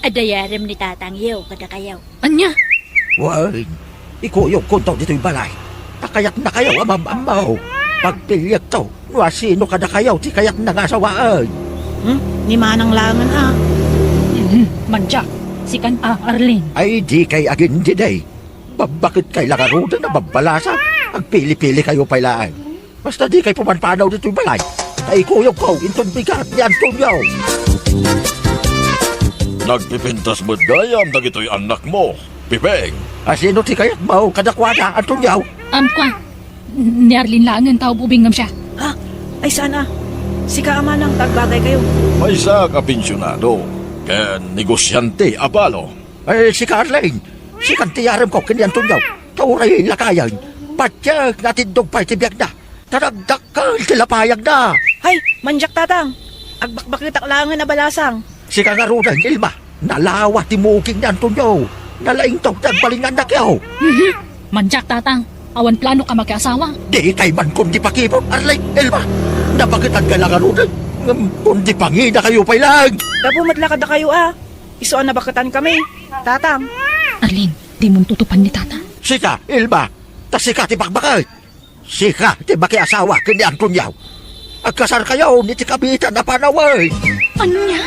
Adda yarem ni tatangyo kada kayo. Ania? Wen, ikuyogkonto ditoy balay. Ta kayatna kayo a mam-ammo. Pagpiliekto no asino kada kayo ti kayatna nga asawaen. Hmm? Ni manang laengen a. Mhm, mandiak. Sikan a, Arlene. Ay, di kay agindidi. Babbaket kay la ngaruden a babbalasang. Agpili-pili kayo pay laeng. Basta di kay pumanpanaw ditoy balay. Ta ikuyogko inton bigat ni Antonio. Nagpipintas met gayam dagitoy annakmo, Piping. Asino ti kayatmo kadakuada, Antonio? Am, kua. Ni Arlene laengen ta ub-ubingngem siya. Ha? Ay, saan a? Sika a manang ta agbagay kayo. Maysak a pensionado ken negosiante a balo. Ay, sika, Arlene, sikan ti yaremko ken ni Antonio. Ta uray lakayen, patiek nga atiddog pay ti biagna. Ta nagdakkel ti lapayagna. Hay, mandiak, tatang. Agbakbaketak laengen a balasang. Sika ngaruden, Ilma, nalawa ti muging ni Antonio. Nalaingto ti agbalin nga annakyo. Mhm. Mandiak, tatang. Awan planok a makiasawa. Di kay man kundi pakibut, Arlene, Ilma. Nabaketan kay la ngaruden. Ngem kundi pangina kayo pay laeng. Gapu met la kada kayo a. Isu a nabaketan kami, tatang. Arlene, dimonto tupan ni tatang. Sika, Ilma, ta sika ti bakbaket. Sika ti makiasawa ken ni Antonio. Agkasar kayo iti kabiitan a panawen. Ania?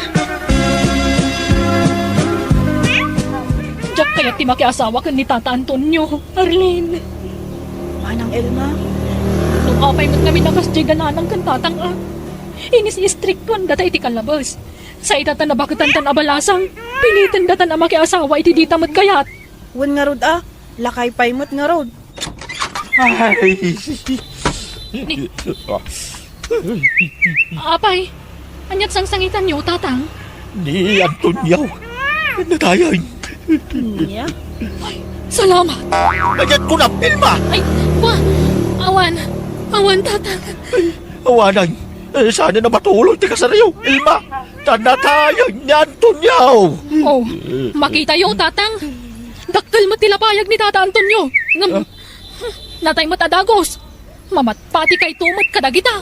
Diak kayat ti makiasawa ken ni Tata Antonio, Arlene. Manang Elma. No apay met ngamin a kasdiay da nanang ken tatang a, inis-istriktuan data iti kalabes. Sa ita ta nabaketan tan a balasang, piliten datan a makiasawa iti dita met kayat. Wen ngarud a, lakay pay met ngarud. Ay. Apay, aniat sangsangitanyo, Tatang? Ni Antonio. Natayan. Ania? Ay, salamat. Aniat ko na, Vilma! Ay, wa, awan. Awan, Tatang. Awanan. Eh, saan na matuloy ti kasaryo, Vilma? Ta natayan ni Antonio. Oh, makitayo, Tatang. Dakkel met ti lapayag ni Tata Antonio. Ngem, natay met a dagus. Mamatpatikayto met kadagita.